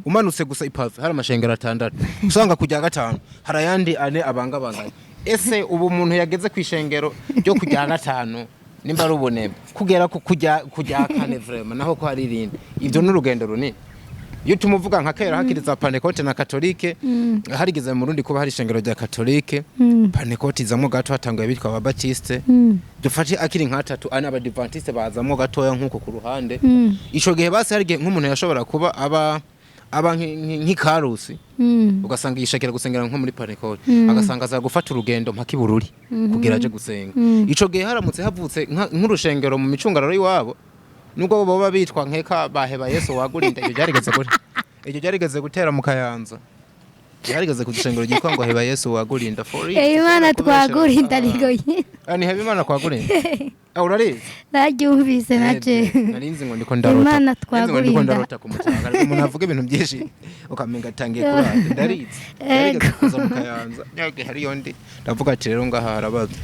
Speaker 1: umanutse gusa ipave hari amashengero atandatu, usanga ku rya gatanu hari ayandi ane abangabanganye. Ese ubu umuntu yageze ku ishengero ryo ku rya gatanu, nimba ari ubunebwe kugera ku kujya kane, vraiment naho ko hari irindi, ibyo ni urugendo runini. Iyo tumuvuga nka kera hakiriza Pantekote na Katolike, harigeze mu Burundi kuba hari ishengero rya Katolike, Pantekote izamwo gato, hatanguye bitwa Ababatiste, dufate akiri nk'atatu ane, Abadivantiste bazamwo gatoya nk'uko ku ruhande. Ico gihe basi hari igihe nk'umuntu yashobora kuba aba nk'ikarusi, ugasanga yishakira gusengera nko muri Pantekote, agasanga aza gufata urugendo mpaka ibururi kugira aje gusenga. Ico gihe haramutse havutse nk'urushengero mu micungararo y'iwabo, nubwo boba bitwa nkeka baheba Yesu wagurinda, ibyo byarigeze gute, ibyo byarigeze gutera mu Kayanza, byarigeze ku gishengero ryitwa ngo Heba Yesu wagurinda for real.
Speaker 2: Eh, Imana
Speaker 1: Kubeshera.
Speaker 2: twagurinda rigoye.
Speaker 1: Ah, ni Heba Imana twagurinda. Ah, urarizi?
Speaker 2: Naryumvise naje.
Speaker 1: Narinzi ngo ndiko ndarota.
Speaker 2: Imana
Speaker 1: Narinzi ngo ndiko
Speaker 2: twagurinda.
Speaker 1: ndarota ku mucanga, ariko umuntu avuga ibintu byinshi ukamenga atangiye kurata. Ndarizi, yarigeze kuza mu Kayanza. Nyage hariyo ndi ndavuga ati rero ngaha harabaza.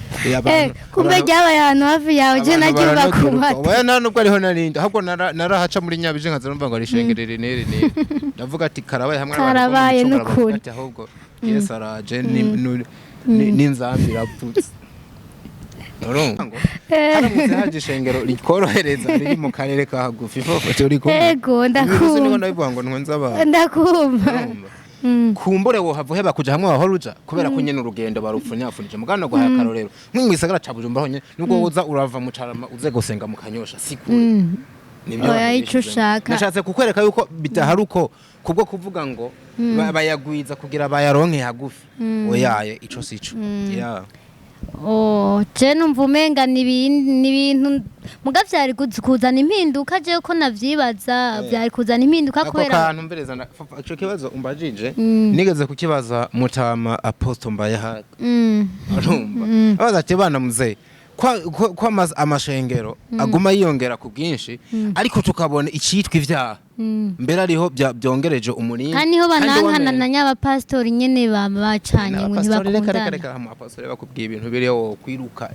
Speaker 2: Kumbe ryabaye ahantu hafi yawe, je
Speaker 1: Abantu
Speaker 2: naryumva ku
Speaker 1: baranogerwa.
Speaker 2: mata.
Speaker 1: Oya, nta nubwo ariho narindi, ahubwo narahaca muri Nyabije nkaza numva ngo ari ishengero iri n'iri n'iri, ndavuga ati karabaye hamwe n'abantu bo mu
Speaker 2: Karabaye
Speaker 1: micungararo bavuga
Speaker 2: n'ukuri.
Speaker 1: ati ahubwo Yesu araje n'inzambi irapfutse. Urumva ngo haramutse haje ishengero rikorohereza riri mu karere ka hagufi, fofo, turi kumwe?
Speaker 2: Ego.
Speaker 1: Ibi byose niko
Speaker 2: Ndakumva.
Speaker 1: ndabivuga ngo ntwenze abantu.
Speaker 2: Ndakumva.
Speaker 1: Urumva? Kumbure wohava uheba kuja hamwe wahora uja kubera ko nyene urugendo barupfunyafunije. Mugano guhaye akarorero nko mu gisagara ca Bujumbura honyene, nubwo woza urava mu Carama uze gusenga mu Kanyosha, si kure. Nibyo
Speaker 2: Oya,
Speaker 1: abantu
Speaker 2: ico
Speaker 1: bishizemo.
Speaker 2: ushaka.
Speaker 1: Nashatse kukwereka yuko bidahari uko kubwo kuvuga ngo bayagwiza kugira bayaronke hagufi. Oyaye, ico sico, yeah.
Speaker 2: Oh, je numva umenga ni ibintu muga vyari kuzana impinduka. Je ko navyibaza, vyari kuzana impinduka
Speaker 1: Ako
Speaker 2: kubera
Speaker 1: kantu mbereza ico kibazo umbajije nigeze kukibaza mutama Apostle Mbayahaga. Urumva, abaza ati: "Bana muzehe, kwa amashengero aguma yiyongera ku bwinshi, ariko tukabona icitwa ivyaha mbere ariho byongereje umurindi."
Speaker 2: Kandi niho
Speaker 1: Kandi
Speaker 2: banankana
Speaker 1: wamenye-
Speaker 2: na nyabapasitori nyene bacanye ngo
Speaker 1: Abapasitori, reka reka.
Speaker 2: ntibakundana.
Speaker 1: Reka, amapasitori bakubwiye ibintu biriho kwiruka,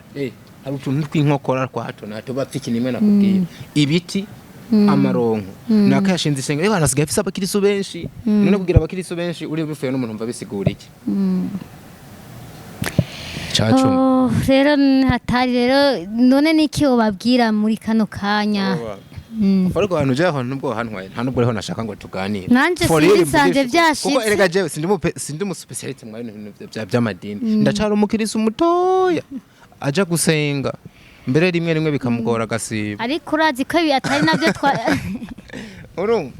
Speaker 1: hari utuntu tw'inkokora twa hato na hato bapfa. Ikintu imwe nakubwiye, ibiti amaronko naka yashinze isengero, bana asigaye afise abakirisu benshi. None kugira abakirisu benshi uri bifuye n'umuntu, mva bisigura iki cacumi?
Speaker 2: Oh, rero hatari rero. None niki wobabwira muri kano kanya?
Speaker 1: Ariko ahantu uje aho nubwo hantwaye, nta nubwo ariho nashaka ngo tuganire.
Speaker 2: Nanje
Speaker 1: For
Speaker 2: sinzi
Speaker 1: real,
Speaker 2: nsanze
Speaker 1: mvugisha ukuri.
Speaker 2: vyashitse.
Speaker 1: Kuko erega jewe sindi mu spécialiste mu bintu vy'amadini, ndacara umukirisu mutoya aja gusenga mbere rimwe rimwe bikamugora agasiba.
Speaker 2: Ariko urazi ko ibi atari nabyo twa
Speaker 1: Urumva,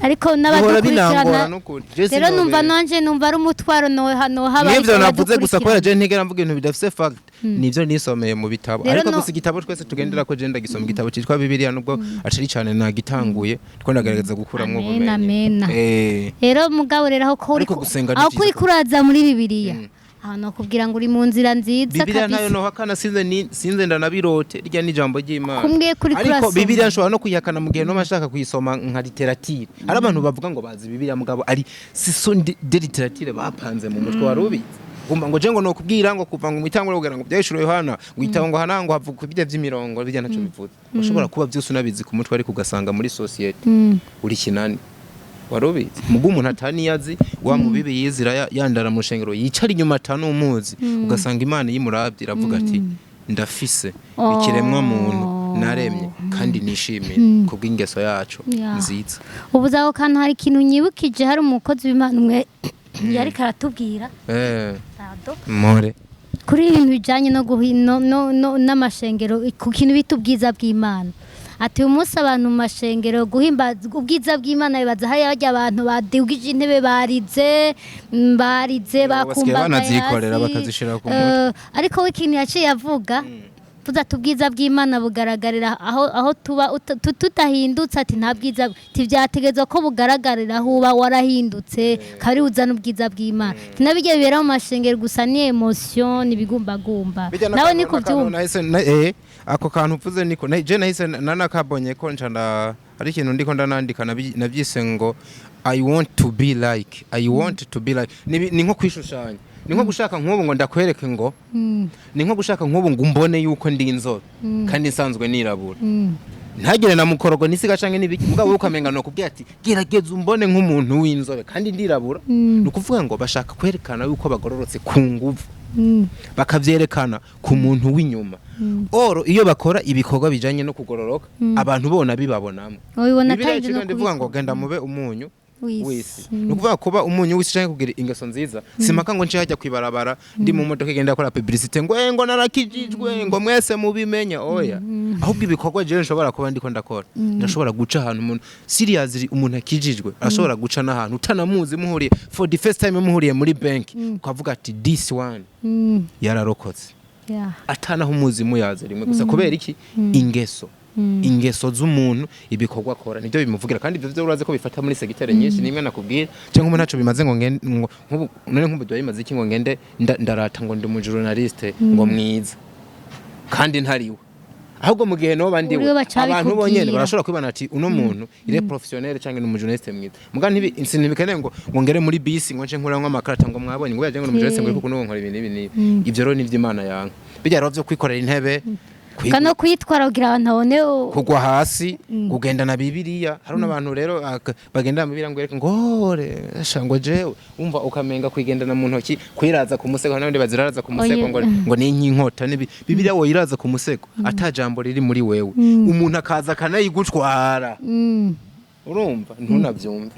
Speaker 2: ariko
Speaker 1: bihora
Speaker 2: n'abadukurikirana
Speaker 1: binangora n'ukuri. Je
Speaker 2: rero numva
Speaker 1: sinobera.
Speaker 2: nanje numva ari umutwaro noha
Speaker 1: Nivyo navuze gusa kubera je ntigera mvuga ibintu bidafise fact, nivyo nisomeye mu bitabo.
Speaker 2: Rero
Speaker 1: Ariko gusa igitabo twese tugendera ko je ndagisoma, igitabo citwa Bibiliya, nubwo atari cane nagitanguye, two ndagerageza gukuramwo
Speaker 2: Amen,
Speaker 1: ubumenyi.
Speaker 2: amen. Rero mugabo rero aho ko
Speaker 1: Ariko gusenga ni
Speaker 2: aho
Speaker 1: vyiza.
Speaker 2: kuri kuraza muri Bibiliya, aho nokubwira ngo uri mu nzira nziza.
Speaker 1: Bibiliya ntayo
Speaker 2: Kabisa.
Speaker 1: nohakana, sinze ni sinze ndanabirote, rya ni ijambo ry'Imana.
Speaker 2: Kumbwiye kuri
Speaker 1: Ariko
Speaker 2: kurasoma.
Speaker 1: Bibiliya nshobora no kuyihakana mu gihe noma nshaka kuyisoma nka littérature. Hari abantu bavuga ngo bazi Bibiliya, mugabo ari si sont de littérature bapanze mu mutwe. Wari ubizi? Kumva ngo je ngo nokubwira ngo kuva ngo mu itanguro kugira ngo byahishuriwe Yohana, ngo itabo ngo hana ngo havuga ibijya by'imirongo, bijya ntaco bivuze. Ushobora kuba byose unabizi ku mutwe, ariko ugasanga muri société uri kinani. Wari ubizi? Mugo umuntu ataniyazi wa mubibi yizira yandara mu rushengero, yicara inyuma atanumuzi, ugasanga Imana yimuravye iravuga ati: "Ndafise ikiremwa muntu naremye kandi nishimiye kubw'ingeso yacu nziza."
Speaker 2: Ubu aho kantu hari ikintu nyibukije. Hari umukozi w'Imana umwe yariko aratubwira Pardon.
Speaker 1: More.
Speaker 2: Kuri ibintu bijanye no n'amashengero, ku kintu bita ubwiza bw'Imana. Ati: "Uyu munsi abantu mu mashengero guhimbaza ubwiza bw'Imana bibaza hariya barya abantu badugije intebe, barize, barize,
Speaker 1: Ubu basigaye
Speaker 2: bakumbagaye
Speaker 1: banavyikorera
Speaker 2: hasi."
Speaker 1: bakazishira ku mutwe.
Speaker 2: Ariko we ikintu yaciye avuga, vuze ati: "Ubwiza bw'Imana bugaragarira aho tuba tudahindutse." Ati: "Nta bwiza tivyategerezwa ko bugaragarira aho uba warahindutse, kari uzana ubwiza bw'Imana." Ati: "Nabijya bibera mu mashengero gusa ni émotion, ni ibigumbagumba."
Speaker 1: Bijya
Speaker 2: Nawe ni
Speaker 1: n'akantu
Speaker 2: kubyumva.
Speaker 1: Ako kantu uvuze niko je nahise nanakabonye ko nca hari ikintu ndiko ndanandika, navyise ngo "I want to be like", "I want to be like". Ni nko kwishushanya, ni nko gushaka nk'ubu ngo ndakwereke ngo ni nko gushaka nk'ubu ngo umbone yuko ndi inzobe kandi nsanzwe nirabura, ntagire na mukorogo nisiga canke n'ibiki, mugabo wowe ukamenga no kubwira ati: "Gerageza umbone nk'umuntu w'inzobe kandi ndirabura." Ni ukuvuga ngo bashaka kwerekana yuko bagororotse ku nguvu, bakavyerekana ku muntu w'inyuma. Oro iyo bakora ibikorwa bijanye no kugororoka, abantu bona bibabonamo.
Speaker 2: Ubibona.
Speaker 1: Bibiliya
Speaker 2: Kandi no
Speaker 1: iciga ndivuga ngo
Speaker 2: kubikora.
Speaker 1: genda mube umunyu
Speaker 2: w'isi.
Speaker 1: w'isi. Ni ukuvuga kuba umunyu w'isi canke kugira ingeso nziza, simpaka ngo nce hajya kwibarabara ndi mu modoka igenda akora publicité ngo ngo narakijijwe, ngo mwese mubimenya. Oya, ahubwo ibikorwa jewe nshobora kuba ndiko ndakora, ndashobora guca ahantu umuntu seriously, umuntu akijijwe arashobora guca n'ahantu utanamuzi, muhuriye for the first time, muhuriye muri bank, ukavuga ati: "This one yararokotse," atanaho umuzi muyaze rimwe gusa. Kubera iki? Ingeso, ingeso z'umuntu, ibikorwa akora nibyo bimuvugira. Kandi ibyo byo urazi ko bifata muri secteur nyinshi. Nimwe nakubwira cyangwa umuntu ntaco bimaze ngo ngende ngo nk'ubu none nk'ubu biba bimaze iki ngo ngende ndarata ngo ndi umujournaliste ngo mwiza kandi ntariwe? Ahubwo mu gihe noba ndiwe,
Speaker 2: Uriwe baca
Speaker 1: abantu bonyene
Speaker 2: babikubwira.
Speaker 1: barashobora kwibana ati: "Uno muntu il est professionnel cyangwa ni umujournaliste mwiza." Muga ntibi ntibikeneye ngo ngere muri bisi ngo nce nkuramwo amakarata ngo mwabonye ngo yaje ngo ni umujournaliste, ngo kuko nuwo nkora ibi n'ibi n'ibi. Ivyo rero nivyo Imana yanka, bijya rero vyo kwikorera intebe.
Speaker 2: Kano kwitwara kugira abantu babone
Speaker 1: Kugwa hasi, kugendana Bibiliya. Hari n'abantu rero bagendana Bibiliya ngo yereke ngo "Ore, sha," ngo jewe umva ukamenga kwigendana mu ntoki, kwiraza ku musego, n'abandi baziraraza ku musego.
Speaker 2: Oye.
Speaker 1: Ngo ni nk'inkota n'ibi. Bibiliya woyiraza ku musego ata jambo riri muri wewe, umuntu akaza akanayigutwara, urumva ntunavyumve.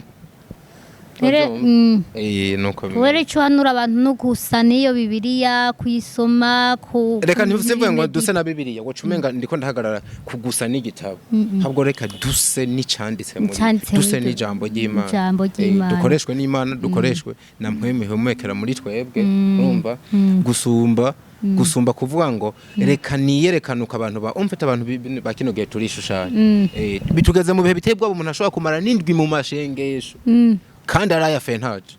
Speaker 2: Rero,
Speaker 1: Ntunavyumve. Nuko bimeze.
Speaker 2: Wowe ico uhanura abantu no gusa n'iyo Bibiliya, kuyisoma ku
Speaker 1: Reka ntivuze ngo duse na Bibiliya, ngo cumenga ndiko ndahagarara kugusa n'igitabo. Ahubwo reka duse n'icanditse muri
Speaker 2: Icanditse
Speaker 1: duse
Speaker 2: muri
Speaker 1: n'ijambo ry'Imana.
Speaker 2: Ijambo ry'Imana.
Speaker 1: Dukoreshwe n'Imana, dukoreshwe na mpwemu ihumekera muri twebwe, urumva, gusumba kuvuga ngo reka niyerekane abantu ba umfite abantu ba kino gihe turishushanya. Bitugeze mu bihe biteye ubwoba, umuntu ashobora kumara n'indwi mu mashengesho kandi araya fentaje.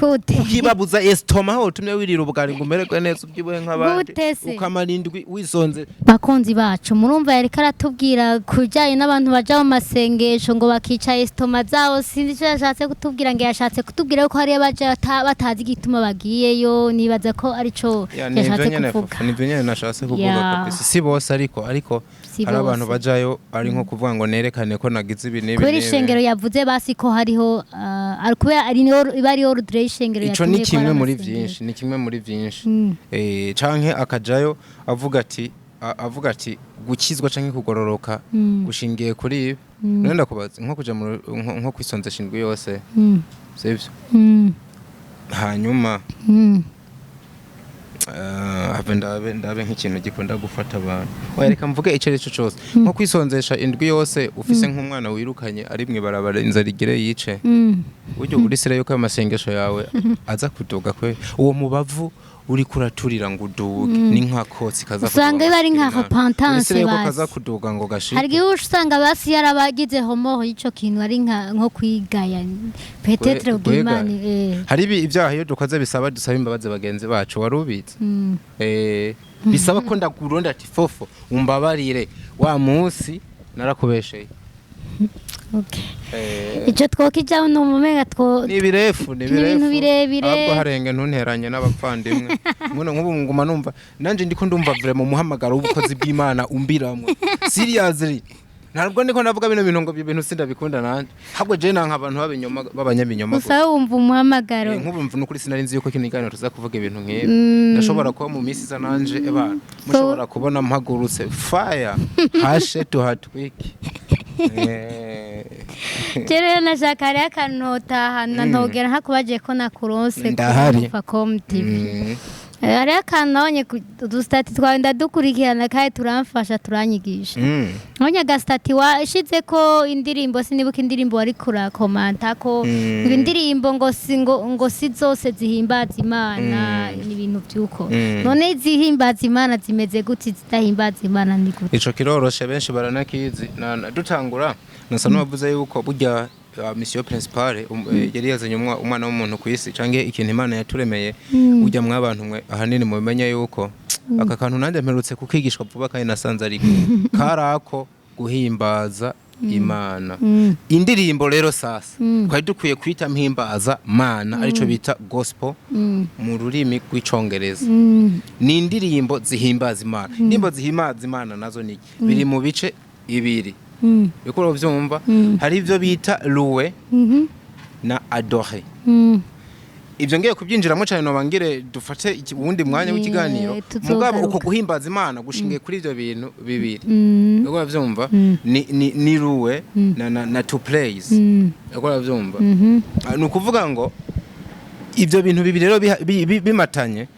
Speaker 2: Gute?
Speaker 1: Ukibabuza estomac, aho utumye wirira ubugari ngo umererwe neza, ubyibuhe nk'abandi.
Speaker 2: Gute se?
Speaker 1: Ukamara indwi wisonze.
Speaker 2: Bakunzi bacu, murumva yariko aratubwira ku bijyanye n'abantu baja mu masengesho ngo bakica estomac zabo. Sinzi icyo yashatse kutubwira, ngo yashatse kutubwira ko hariyo baja batazi igituma bagiyeyo. Nibaza ko arico
Speaker 1: Ya, ni ivyo
Speaker 2: yashatse
Speaker 1: nyene
Speaker 2: kuvuga.
Speaker 1: Fufu, nivyo nyene nashatse kuvuga. Kabisa si bose, ariko
Speaker 2: Si
Speaker 1: hari abantu
Speaker 2: bose.
Speaker 1: bajayo ari nko kuvuga ngo nerekane ko nagize ibi n'ibi
Speaker 2: Kubera
Speaker 1: n'ibi.
Speaker 2: ishengero yavuze basi ko hariho kubera ari niyo iba ari ordre y'ishengero
Speaker 1: Ico ni
Speaker 2: yatumye ko
Speaker 1: kimwe
Speaker 2: hari
Speaker 1: muri
Speaker 2: amasengero.
Speaker 1: vyinshi, ni kimwe muri vyinshi. Canke akajayo avuga ati gukizwa canke kugororoka gushingiye kuri ibi. None ndakubaza, nko kuja nko kwisonzesha indwi yose, sivyo? Hanyuma have ndabe nk'ikintu gikunda gufata abantu. Oya, reka mvuge icyo ari cyo cyose, nko kwisonzesha indwi yose ufise nk'umwana wirukanye ari mw'ibarabara, inzara igire yice. Buryo urisire yuko ayo masengesho yawe aza kuduga kwe, uwo mubavu uriko uraturira ngo uduge ni nk'akotsi kaza
Speaker 2: Usanga
Speaker 1: kuduga
Speaker 2: biba ari nka
Speaker 1: ngo
Speaker 2: repentance.
Speaker 1: Urisire yuko
Speaker 2: Basi.
Speaker 1: kaza kuduga ngo gashike.
Speaker 2: Hari igihe usanga basi yarabagize homoho y'ico kintu, ari nko kwigaya peut-être
Speaker 1: Kwigaya.
Speaker 2: ubw'Imana.
Speaker 1: Hari ibyaha iyo dukoze bisaba dusaba imbabazi bagenzi bacu, wari ubizi? Bisaba ko ndakuronda ati: "Fofo, umbabarire, wa munsi narakubesheye."
Speaker 2: Okay. Ico twokijaho ni umumenga two
Speaker 1: Ni birefu, ni
Speaker 2: Ni ibintu
Speaker 1: birefu.
Speaker 2: birebire.
Speaker 1: Ahubwo harenge ntunteranye n'abavandimwe muno. Nk'ubu nguma numva nanje ndiko ndumva vraiment umuhamagaro w'ubukozi bw'Imana umbiramwo seriously. Ntabwo ndiko ndavuga bino bintu ngo ibyo bintu sindabikunda nanje, ahubwo je nanka abantu b'abinyoma, b'abanyabinyoma gusa.
Speaker 2: Gusa wumva umuhamagaro.
Speaker 1: Nk'ubu mvu nukuri sinari nzi yuko kino kiganiro tuza kuvuga ibintu nk'ibi. Ndashobora kuba mu minsi iza nanje ebana mushobora kubona mpagurutse fire hashe tuhatwike.
Speaker 2: Je rero nashaka hariho akantu notahana ntogera nkakubaje ko nakuronse kuri
Speaker 1: Ndahari.
Speaker 2: Facom TV. Hariho akantu nabonye udu statut twawe ndadukurikirana kandi turamfasha, turanyigisha. Nabonye aga statut washize ko indirimbo, sinibuka indirimbo wari kurakomanta ko ngo indirimbo ngo si zose zihimbaza Imana, n'ibintu by'uko. None izihimbaza Imana zimeze gute? Izidahimbaza Imana ni gute?
Speaker 1: Ico kiroroshe, benshi baranakizi. Dutangura nasa n'uwavuze yuko burya mission principale yari yazanye umwana w'umuntu ku isi, canke ikintu Imana yaturemeye burya mwabantu mwe, ahanini mumenye yuko aka kantu nanjye mperutse kukigishwa vuba kandi nasanze ariko karako guhimbaza Imana. Indirimbo rero sasa twari dukwiye kwita mpimbaza Mana, arico bita gospel mu rurimi rw'Icongereza, ni indirimbo zihimbaza Imana. Indirimbo zihimbaza Imana nazo ni iki? Biri mu bice ibiri. Uriko uravyumva? Hari ivyo bita louer na adorer. Ibyo ngiye kubyinjiramo cyane noba ngire dufate uwundi mwanya w'ikiganiro.
Speaker 2: Tuzogaruka.
Speaker 1: Mugabo uko guhimbaza Imana gushingiye kuri ivyo bintu bibiri. Uriko uravyumva? Ni louer na to praise. Uriko uravyumva? Ni ukuvuga ngo ibyo bintu bibiri rero bimatanye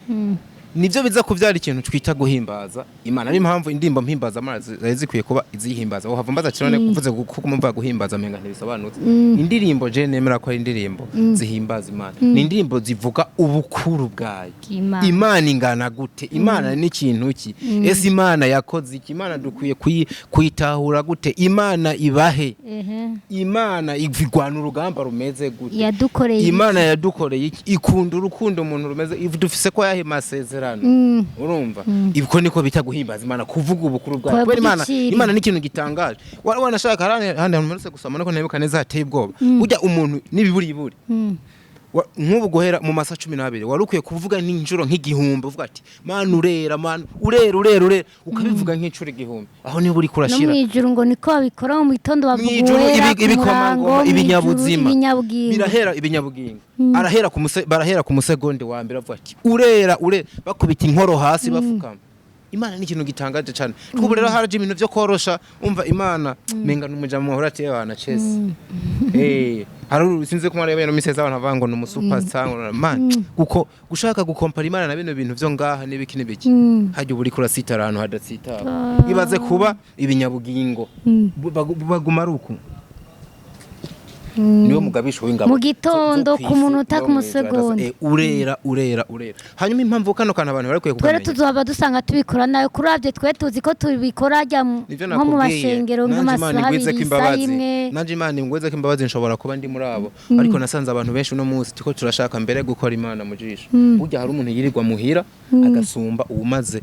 Speaker 1: nibyo biza kubyara ikintu twita guhimbaza Imana. Niyo mpamvu indirimbo mpimbaza Imana zari zikwiye kuba izihimbaza. Wohava mbaza kirone kuvuze kuko mumva guhimbaza amenga ntibisobanutse. Indirimbo je nemera ko ari indirimbo zihimbaza Imana ni indirimbo zivuga ubukuru bwayo.
Speaker 2: Bw'Imana.
Speaker 1: Imana ingana gute? Imana ni ikintu ki? Ese Imana yakoze iki? Imana dukwiye kuyitahura gute? Imana ibahe? Imana igwana urugamba rumeze gute?
Speaker 2: Yadukoreye.
Speaker 1: Imana yadukoreye iki? Ikunda urukundo umuntu rumeze dufise ko yahe masezerano? Urumva, ibwo niko bita guhimbaza Imana, kuvuga ubukuru bwayo.
Speaker 2: Kwa
Speaker 1: Kubera Imana,
Speaker 2: bw'igiciro.
Speaker 1: Imana ni ikintu gitangaje. Wanashaka handi hantu mperutse gusoma nuko ntibuka neza, hateye ubwoba. Burya umuntu n'ibiburiburi Nk'ubu guhera mu masaha 12 wari ukwiye kuvuga n'inshuro nk'igihumbi, uvuga ati: "Mana urera, Mana urera, urera, urera," ukabivuga nk'inshuro 1000. Aho niba uriko
Speaker 2: No
Speaker 1: urashira
Speaker 2: mw'ijuru ngo niko babikora, mu gitondo bavuga
Speaker 1: mw'ijuru
Speaker 2: uwera, ku murango,
Speaker 1: ibikomangoma,
Speaker 2: mw'ijuru,
Speaker 1: ibinyabuzima
Speaker 2: ibinyabugingo.
Speaker 1: Birahera ibinyabugingo, arahera ku muse, barahera ku musegonde wa mbere avuga ati: "Urera, urera," bakubita inkoro hasi, bafukama. Imana ni ikintu gitangaje cyane. Twubu rero haraje ibintu byo korosha. Umva, Imana menga n'umujama muhora ati: "Bana chese." Hari sinzi ko marebe no miseza abantu bavuga ngo ni umusuperstar, ngo man, kuko gushaka gukompara Imana na bino bintu byo ngaha n'ibiki n'ibiki, hajya uba uriko urasitara ahantu hadatsitara. Ibaze kuba ibinyabugingo baguma ari uku, niwe mugabisha w'ingabo
Speaker 2: Mu gitondo,
Speaker 1: zo
Speaker 2: ku munota,
Speaker 1: kw'isi,
Speaker 2: ku
Speaker 1: no mw'ijuru.
Speaker 2: musegonda.
Speaker 1: Urera, urera, urera. Hanyuma impamvu kano kantu abantu barakwiye
Speaker 2: Twere
Speaker 1: kukamenya,
Speaker 2: tuzohava dusanga tubikora nawe kurabye. Twe tuzi ko tubikora ajya
Speaker 1: nivyo
Speaker 2: nko mu
Speaker 1: nakubwiye.
Speaker 2: mashengero
Speaker 1: Nanje Imana
Speaker 2: nk'amasaha
Speaker 1: ingwizeko
Speaker 2: 2, isaha
Speaker 1: imbabazi.
Speaker 2: 1.
Speaker 1: Nanje Imana ingwizeko imbabazi, nshobora kuba ndi muri abo, ariko nasanze abantu benshi uno munsi tuko turashaka mbere gukora Imana mu jisho. Burya hari umuntu yirirwa muhira agasumba uwumaze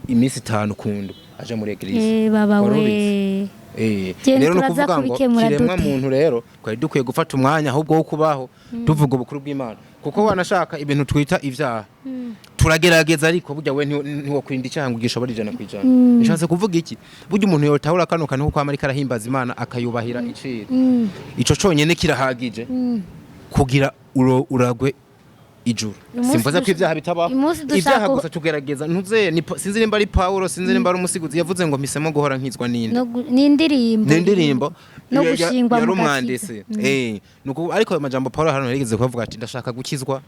Speaker 1: iminsi 5 kundu aje muri église.
Speaker 2: Baba
Speaker 1: Wari
Speaker 2: we.
Speaker 1: ubizi?
Speaker 2: Genda,
Speaker 1: Rero no
Speaker 2: turaza
Speaker 1: kuvuga ngo
Speaker 2: kubikemura
Speaker 1: kiremwa
Speaker 2: dute?
Speaker 1: muntu rero twari dukwiye gufata umwanya ahubwo wo kubaho tuvuga ubukuru bw'Imana, kuko wanashaka ibintu twita ibyaha turagerageza, ariko burya we ntiwokwirinda icyaha ngo ugishobore 100%. Nishatse kuvuga iki? Burya umuntu yotahura kano kantu kuko amarika arahimbaza Imana, akayubahira iciro, ico conyene kirahagije kugira uragwe ijuru.
Speaker 2: Umunsi
Speaker 1: Simvuze ko ibyaha bitabaho,
Speaker 2: umunsi dushaka
Speaker 1: ibyaha gusa tugerageza. Ntuze ni sinzi nimba ari Paulo, sinzi nimba ari umusiguzi yavuze ngo: "Mpisemo guhora nkizwa n'inde."
Speaker 2: Ni indirimbo.
Speaker 1: Ni indirimbo.
Speaker 2: No gushingwa
Speaker 1: yari
Speaker 2: mu
Speaker 1: umwanditsi. Nuko ariko ayo majambo Paulo hano yarigeze kuvuga ati: "Ndashaka gukizwa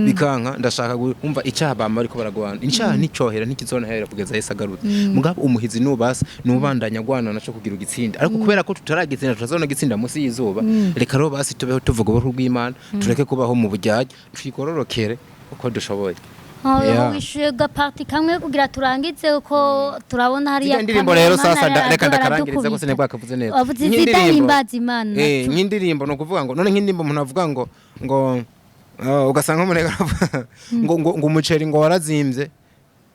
Speaker 1: bikanka, ndashaka kumva icyaha." Bama bariko baragwana icyaha, nticyohera, ntikizonahera kugeza Yesu agarutse. Mugabo umuhizi nubasa nubandanya agwana naco kugira ugitsinde, ariko kubera ko tutaragitsinda, tutazona gitsinda munsi y'izuba, reka rero basi tubeho tuvuga ubukuru bw'Imana, tureke kubaho mu bujyajya, twigororokere uko dushoboye.
Speaker 2: Oh,
Speaker 1: Yeah.
Speaker 2: wishuye gaparti kamwe kugira turangize, uko turabona hariya
Speaker 1: Ziriya ndirimbo rero
Speaker 2: cameraman
Speaker 1: sasa reka ndakarangiriza ko
Speaker 2: aradukubita.
Speaker 1: sinebwakavuze neza.
Speaker 2: Wavuze
Speaker 1: Nk'indirimbo.
Speaker 2: izidahimbaza Imana.
Speaker 1: Nk'indirimbo ni ukuvuga ngo none nk'indirimbo umuntu avuga ngo ugasanga nk'umuntu aravuga ngo umuceri ngo warazimbye,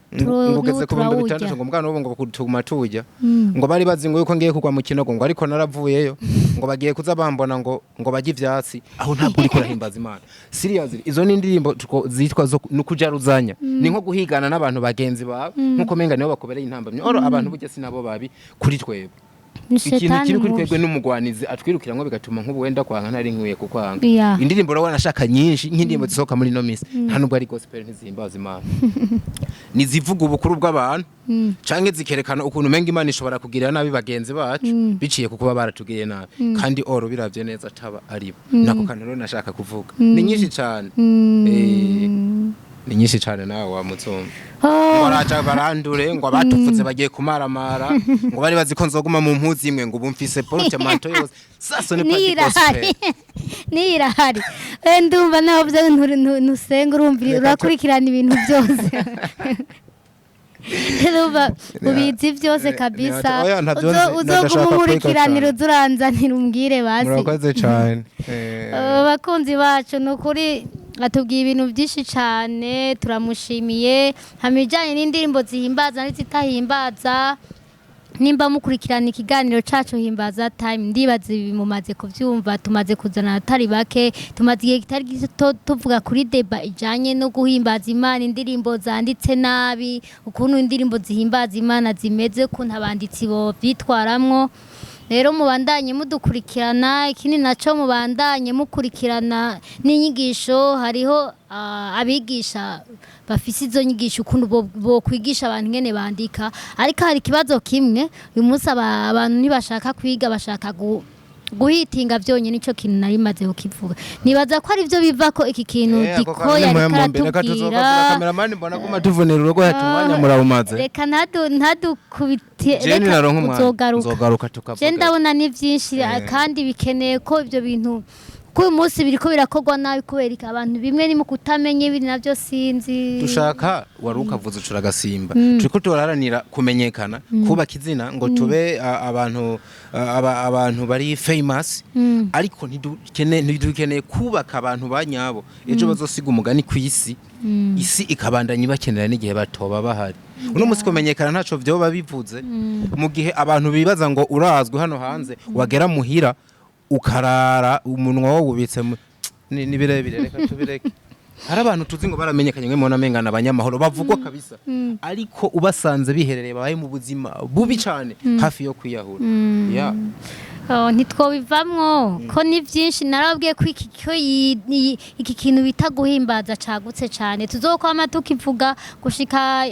Speaker 1: ngo ngo ugeze ku bihumbi
Speaker 2: turawurya.
Speaker 1: 600, ngo mbwana ubu ngo tuguma tuwurya, ngo bari bazi ngo yuko ngiye kugwa mu kinogo, ngo ariko naravuyeyo, ngo bagiye kuza bambona ngo bajye ivyatsi. Aho ntabwo uriko urahimbaza Imana. Seriously, izo ni indirimbo zitwa zo nukujaruzanya, ni nko guhigana n'abantu bagenzi bawe, nkuko menga nibo bakubereye intambamyi. Oro abantu burya si nabo babi kuri twebwe.
Speaker 2: Ni
Speaker 1: Ikintu
Speaker 2: shetani
Speaker 1: kiri kuri
Speaker 2: mubi.
Speaker 1: twebwe n'umugwanizi atwirukirango, bigatuma nk'ubu wenda kwanga ntari nkwiye kukwanga. Indirimbo urabona ashaka nyinshi, nk'indirimbo zisohoka muri ino minsi, nta nubwo ari gospel, ntizihimbaza Imana, nizivuga ubukuru bw'abantu canke zikerekana ukuntu umenga Imana ishobora kugirira nabi bagenzi bacu biciye ku kuba baratugiriye nabi, kandi oro biravye neza ataba aribo. Nako kantu rero nashaka kuvuga. Ni nyinshi cane. Ni nyinshi cane, nawe wa muzumva.
Speaker 2: Oh,
Speaker 1: ngo baraja barandure, ngo abatupfutse bagiye kumaramara, ngo bari bazi ko nzoguma mu mpuzu imwe, ngo ubu mfise portemanteau yose. Sasa ni
Speaker 2: niyo irahari, niyo irahari. Ndumva nawe uvuze ngo ntusenga, urumva urakurikirana ibintu byose. Ndumva ubizi byose kabisa.
Speaker 1: Oya, ntabyo nzi,
Speaker 2: Uzoguma
Speaker 1: ndashaka kwiga
Speaker 2: unkurikiranira,
Speaker 1: cane.
Speaker 2: uzuranzanira umbwire basi.
Speaker 1: Murakoze cane.
Speaker 2: Abakunzi bacu, ni ukuri atubwiye ibintu byinshi cyane, turamushimiye. Hama ibijyanye n'indirimbo zihimbaza n'izitahimbaza, nimba mukurikirana ikiganiro cacu Himbaza Time, ndibaza ibi mumaze kuvyumva. Tumaze kuzana atari bake, tumaze igihe kitari gito tuvuga kuri débat ijanye no guhimbaza Imana, indirimbo zanditse nabi, ukuntu indirimbo zihimbaza Imana zimeze, ukuntu abanditsi bo vyitwaramwo. Rero mubandanye mudukurikirana. Ikindi naco, mubandanye mukurikirana n'inyigisho. Hariho abigisha bafise izo nyigisho, ukuntu bo kwigisha abantu ingene bandika. Ariko hari ikibazo kimwe: uyu munsi abantu ntibashaka kwiga, bashaka guhitinga byonyine. Ico kintu nari maze kukivuga, nibaza ko ari byo biva ko iki kintu Diko yariko aratubwira.
Speaker 1: Kameramani, mbona guma tuvunira urugo, hata umwanya murawumaze.
Speaker 2: Reka ntadukubite.
Speaker 1: Jewe ninaronka umwanya
Speaker 2: Uzogaruka.
Speaker 1: Nzogaruka
Speaker 2: Je
Speaker 1: tukavuga.
Speaker 2: ndabona ni byinshi kandi bikeneye ko ibyo bintu, ko uyu munsi biriko birakorwa nabi kubera iki? Abantu bimwe ni mu kutamenya, ibindi navyo sinzi.
Speaker 1: Dushaka wari ukavuza ucura agasimba. Turiko turaharanira kumenyekana, kubaka izina, ngo tube abantu abantu bari famous, ariko ntidukeneye kubaka abantu ba nyabo ejo bazosiga umugani ku isi, isi ikabandanya ibakenera n'igihe batoba bahari. Uno munsi kumenyekana ntaco vyoba bivuze mu gihe abantu bibaza ngo urazwi hano hanze, wagera muhira ukarara umunwa wawubitse. Ni birebire, reka tubireke. Hari abantu tuzi ngo baramenyekanye, mwe mubona mengana abanyamahoro bavugwa kabisa, ariko ubasanze biherereye, babaye mu buzima bubi cyane, hafi yo kwiyahura, yeah.
Speaker 2: Oh, ntitwobivamwo ko ni byinshi. Narabwiye ko iki ko iki kintu bita guhimbaza cagutse cyane, tuzokwama tukivuga gushika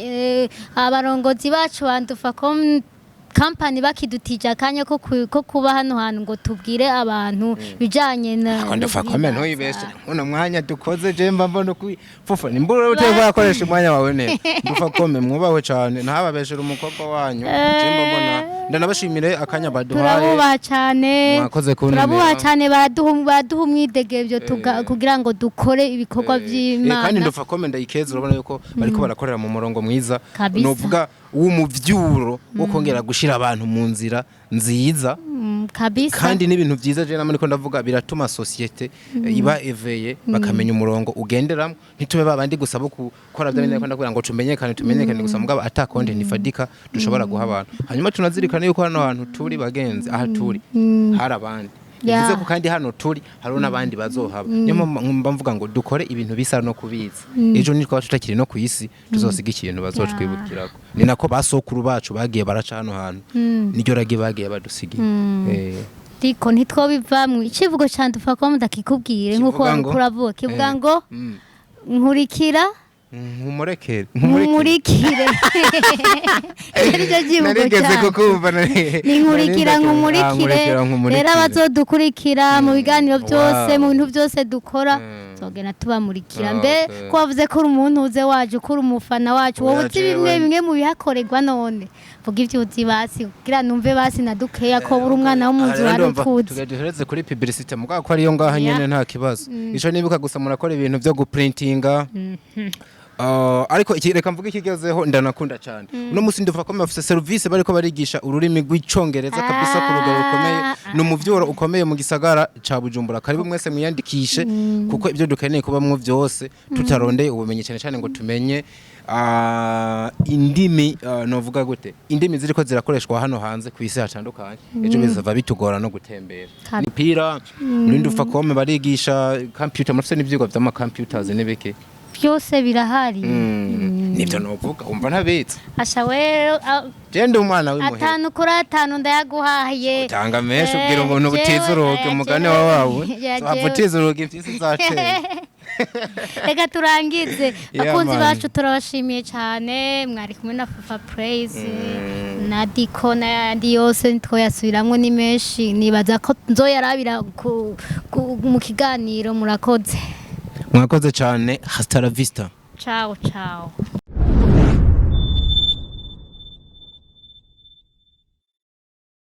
Speaker 2: abarongozi bacu bandufa ko kampani bakidutije akanya ko kuba hano hantu ngo tubwire abantu bijanye na
Speaker 1: Ako ndufa
Speaker 2: no
Speaker 1: kome
Speaker 2: guhimbaza.
Speaker 1: Ntuyibeshe, uno mwanya dukoze je mba mbona ukwi fufa nimbura uteye kwakoresha umwanya wawe neza. Ndufa kome mwubawe cyane, ntababeshere umukobwa wanyu. Je mba mbona ndanabashimire akanya baduhaye.
Speaker 2: Turabubaha cyane.
Speaker 1: Mwakoze kuntumira.
Speaker 2: Turabubaha cyane, baraduha umwidegemvyo kugira ngo dukore ibikorwa vy'Imana.
Speaker 1: Kandi ndufa kome ndayikeza, urabona yuko bariko barakorera mu murongo mwiza,
Speaker 2: Kabisa.
Speaker 1: novuga w'umuvyuro wo kongera gushira abantu mu nzira nziza.
Speaker 2: Kabisa.
Speaker 1: Kandi n'ibintu byiza je namwe niko ndavuga, biratuma société iba éveillée, bakamenya umurongo ugenderamo, ntitube babandi gusa bo gukora bya bindi ndakubwira ngo tumenyekane gusa, mugabo ata konti ntifadika dushobora guha abantu. Hanyuma tunazirikana yuko hano hantu turi, bagenzi, aha turi hari abandi, bivuze ko kandi hano turi hariho n'abandi bazohaba. Niyo mpamvu mba mvuga ngo dukore ibintu bisa no kubiza ejo nitwaba tutakiri no ku isi, tuzosiga ikintu bazotwibukirako. Ni nako basokuru bacu bagiye baraca hano hantu, niryo rage bagiye badusigiye.
Speaker 2: Ariko ntitwobivamwo. Icivugo ca ndufa ko ndakikubwire nkuko
Speaker 1: Kivuga ngo?
Speaker 2: wariko uravuga, kivuga ngo nkurikira
Speaker 1: nkumurekere.
Speaker 2: Nkumurikire. Icyo nicyo kivugo
Speaker 1: Narigeze
Speaker 2: cyane.
Speaker 1: kukumva.
Speaker 2: Ni nkurikira nkumurikire. Rero abazodukurikira mu biganiro byose, mu bintu byose dukora, tuzogenda tubamurikira. Mbe ko wavuze ko uri umuntu uze waje, ko uri umufana wacu, wowe
Speaker 1: Oya,
Speaker 2: uzi bimwe
Speaker 1: jewe.
Speaker 2: bimwe mu bihakorerwa? None vuga ibyo uzi basi, kugira numve basi na dukeya ko uri umwana wo mu nzu wari utwuzi.
Speaker 1: Tugende duhereze kuri publicité, mugabo ko ariyo ngaha nyene nta kibazo. Ico nibuka gusa, murakora ibintu byo guprintinga. Ariko iki reka mvuge ikigezeho ndanakunda cyane. Uno musi nduva ko bafise service, bariko barigisha ururimi rw'Icongereza kabisa ku rugero rukomeye. Ni umuvyuro ukomeye mu gisagara ca Bujumbura. Karibu mwese mwiyandikishe, kuko ibyo dukeneye kubamwo byose tutarondeye ubumenyi cyane cyane ngo tumenye indimi, novuga gute, indimi ziriko zirakoreshwa hano hanze ku isi hatandukanye, ejo bizava bitugora no gutembera. Imipira muri ndufa kome barigisha computer, murafise n'ivyigwa vy'ama computers n'ibiki?
Speaker 2: Byose birahari.
Speaker 1: Nivyo novuga, umva ntabitse.
Speaker 2: Asha wewe
Speaker 1: Je ndi umwana w'imuhira.
Speaker 2: 5 kuri 5 ndayaguhaye.
Speaker 1: Utanga menshi, ubwira umuntu butiza urugi, umugani wa wawe wapfa utiza urugi, imfyisi zateye.
Speaker 2: Reka turangize.
Speaker 1: Yeah,
Speaker 2: Bakunzi
Speaker 1: man.
Speaker 2: bacu, turabashimiye cyane. Mwari kumwe na Fafa Praise na Diko n'ayandi yose twoyasubiramwo ni menshi, nibaza ko nzoyarabira mu kiganiro. Murakoze.
Speaker 1: Mwakoze cyane, hasta la vista.
Speaker 2: Ciao ciao.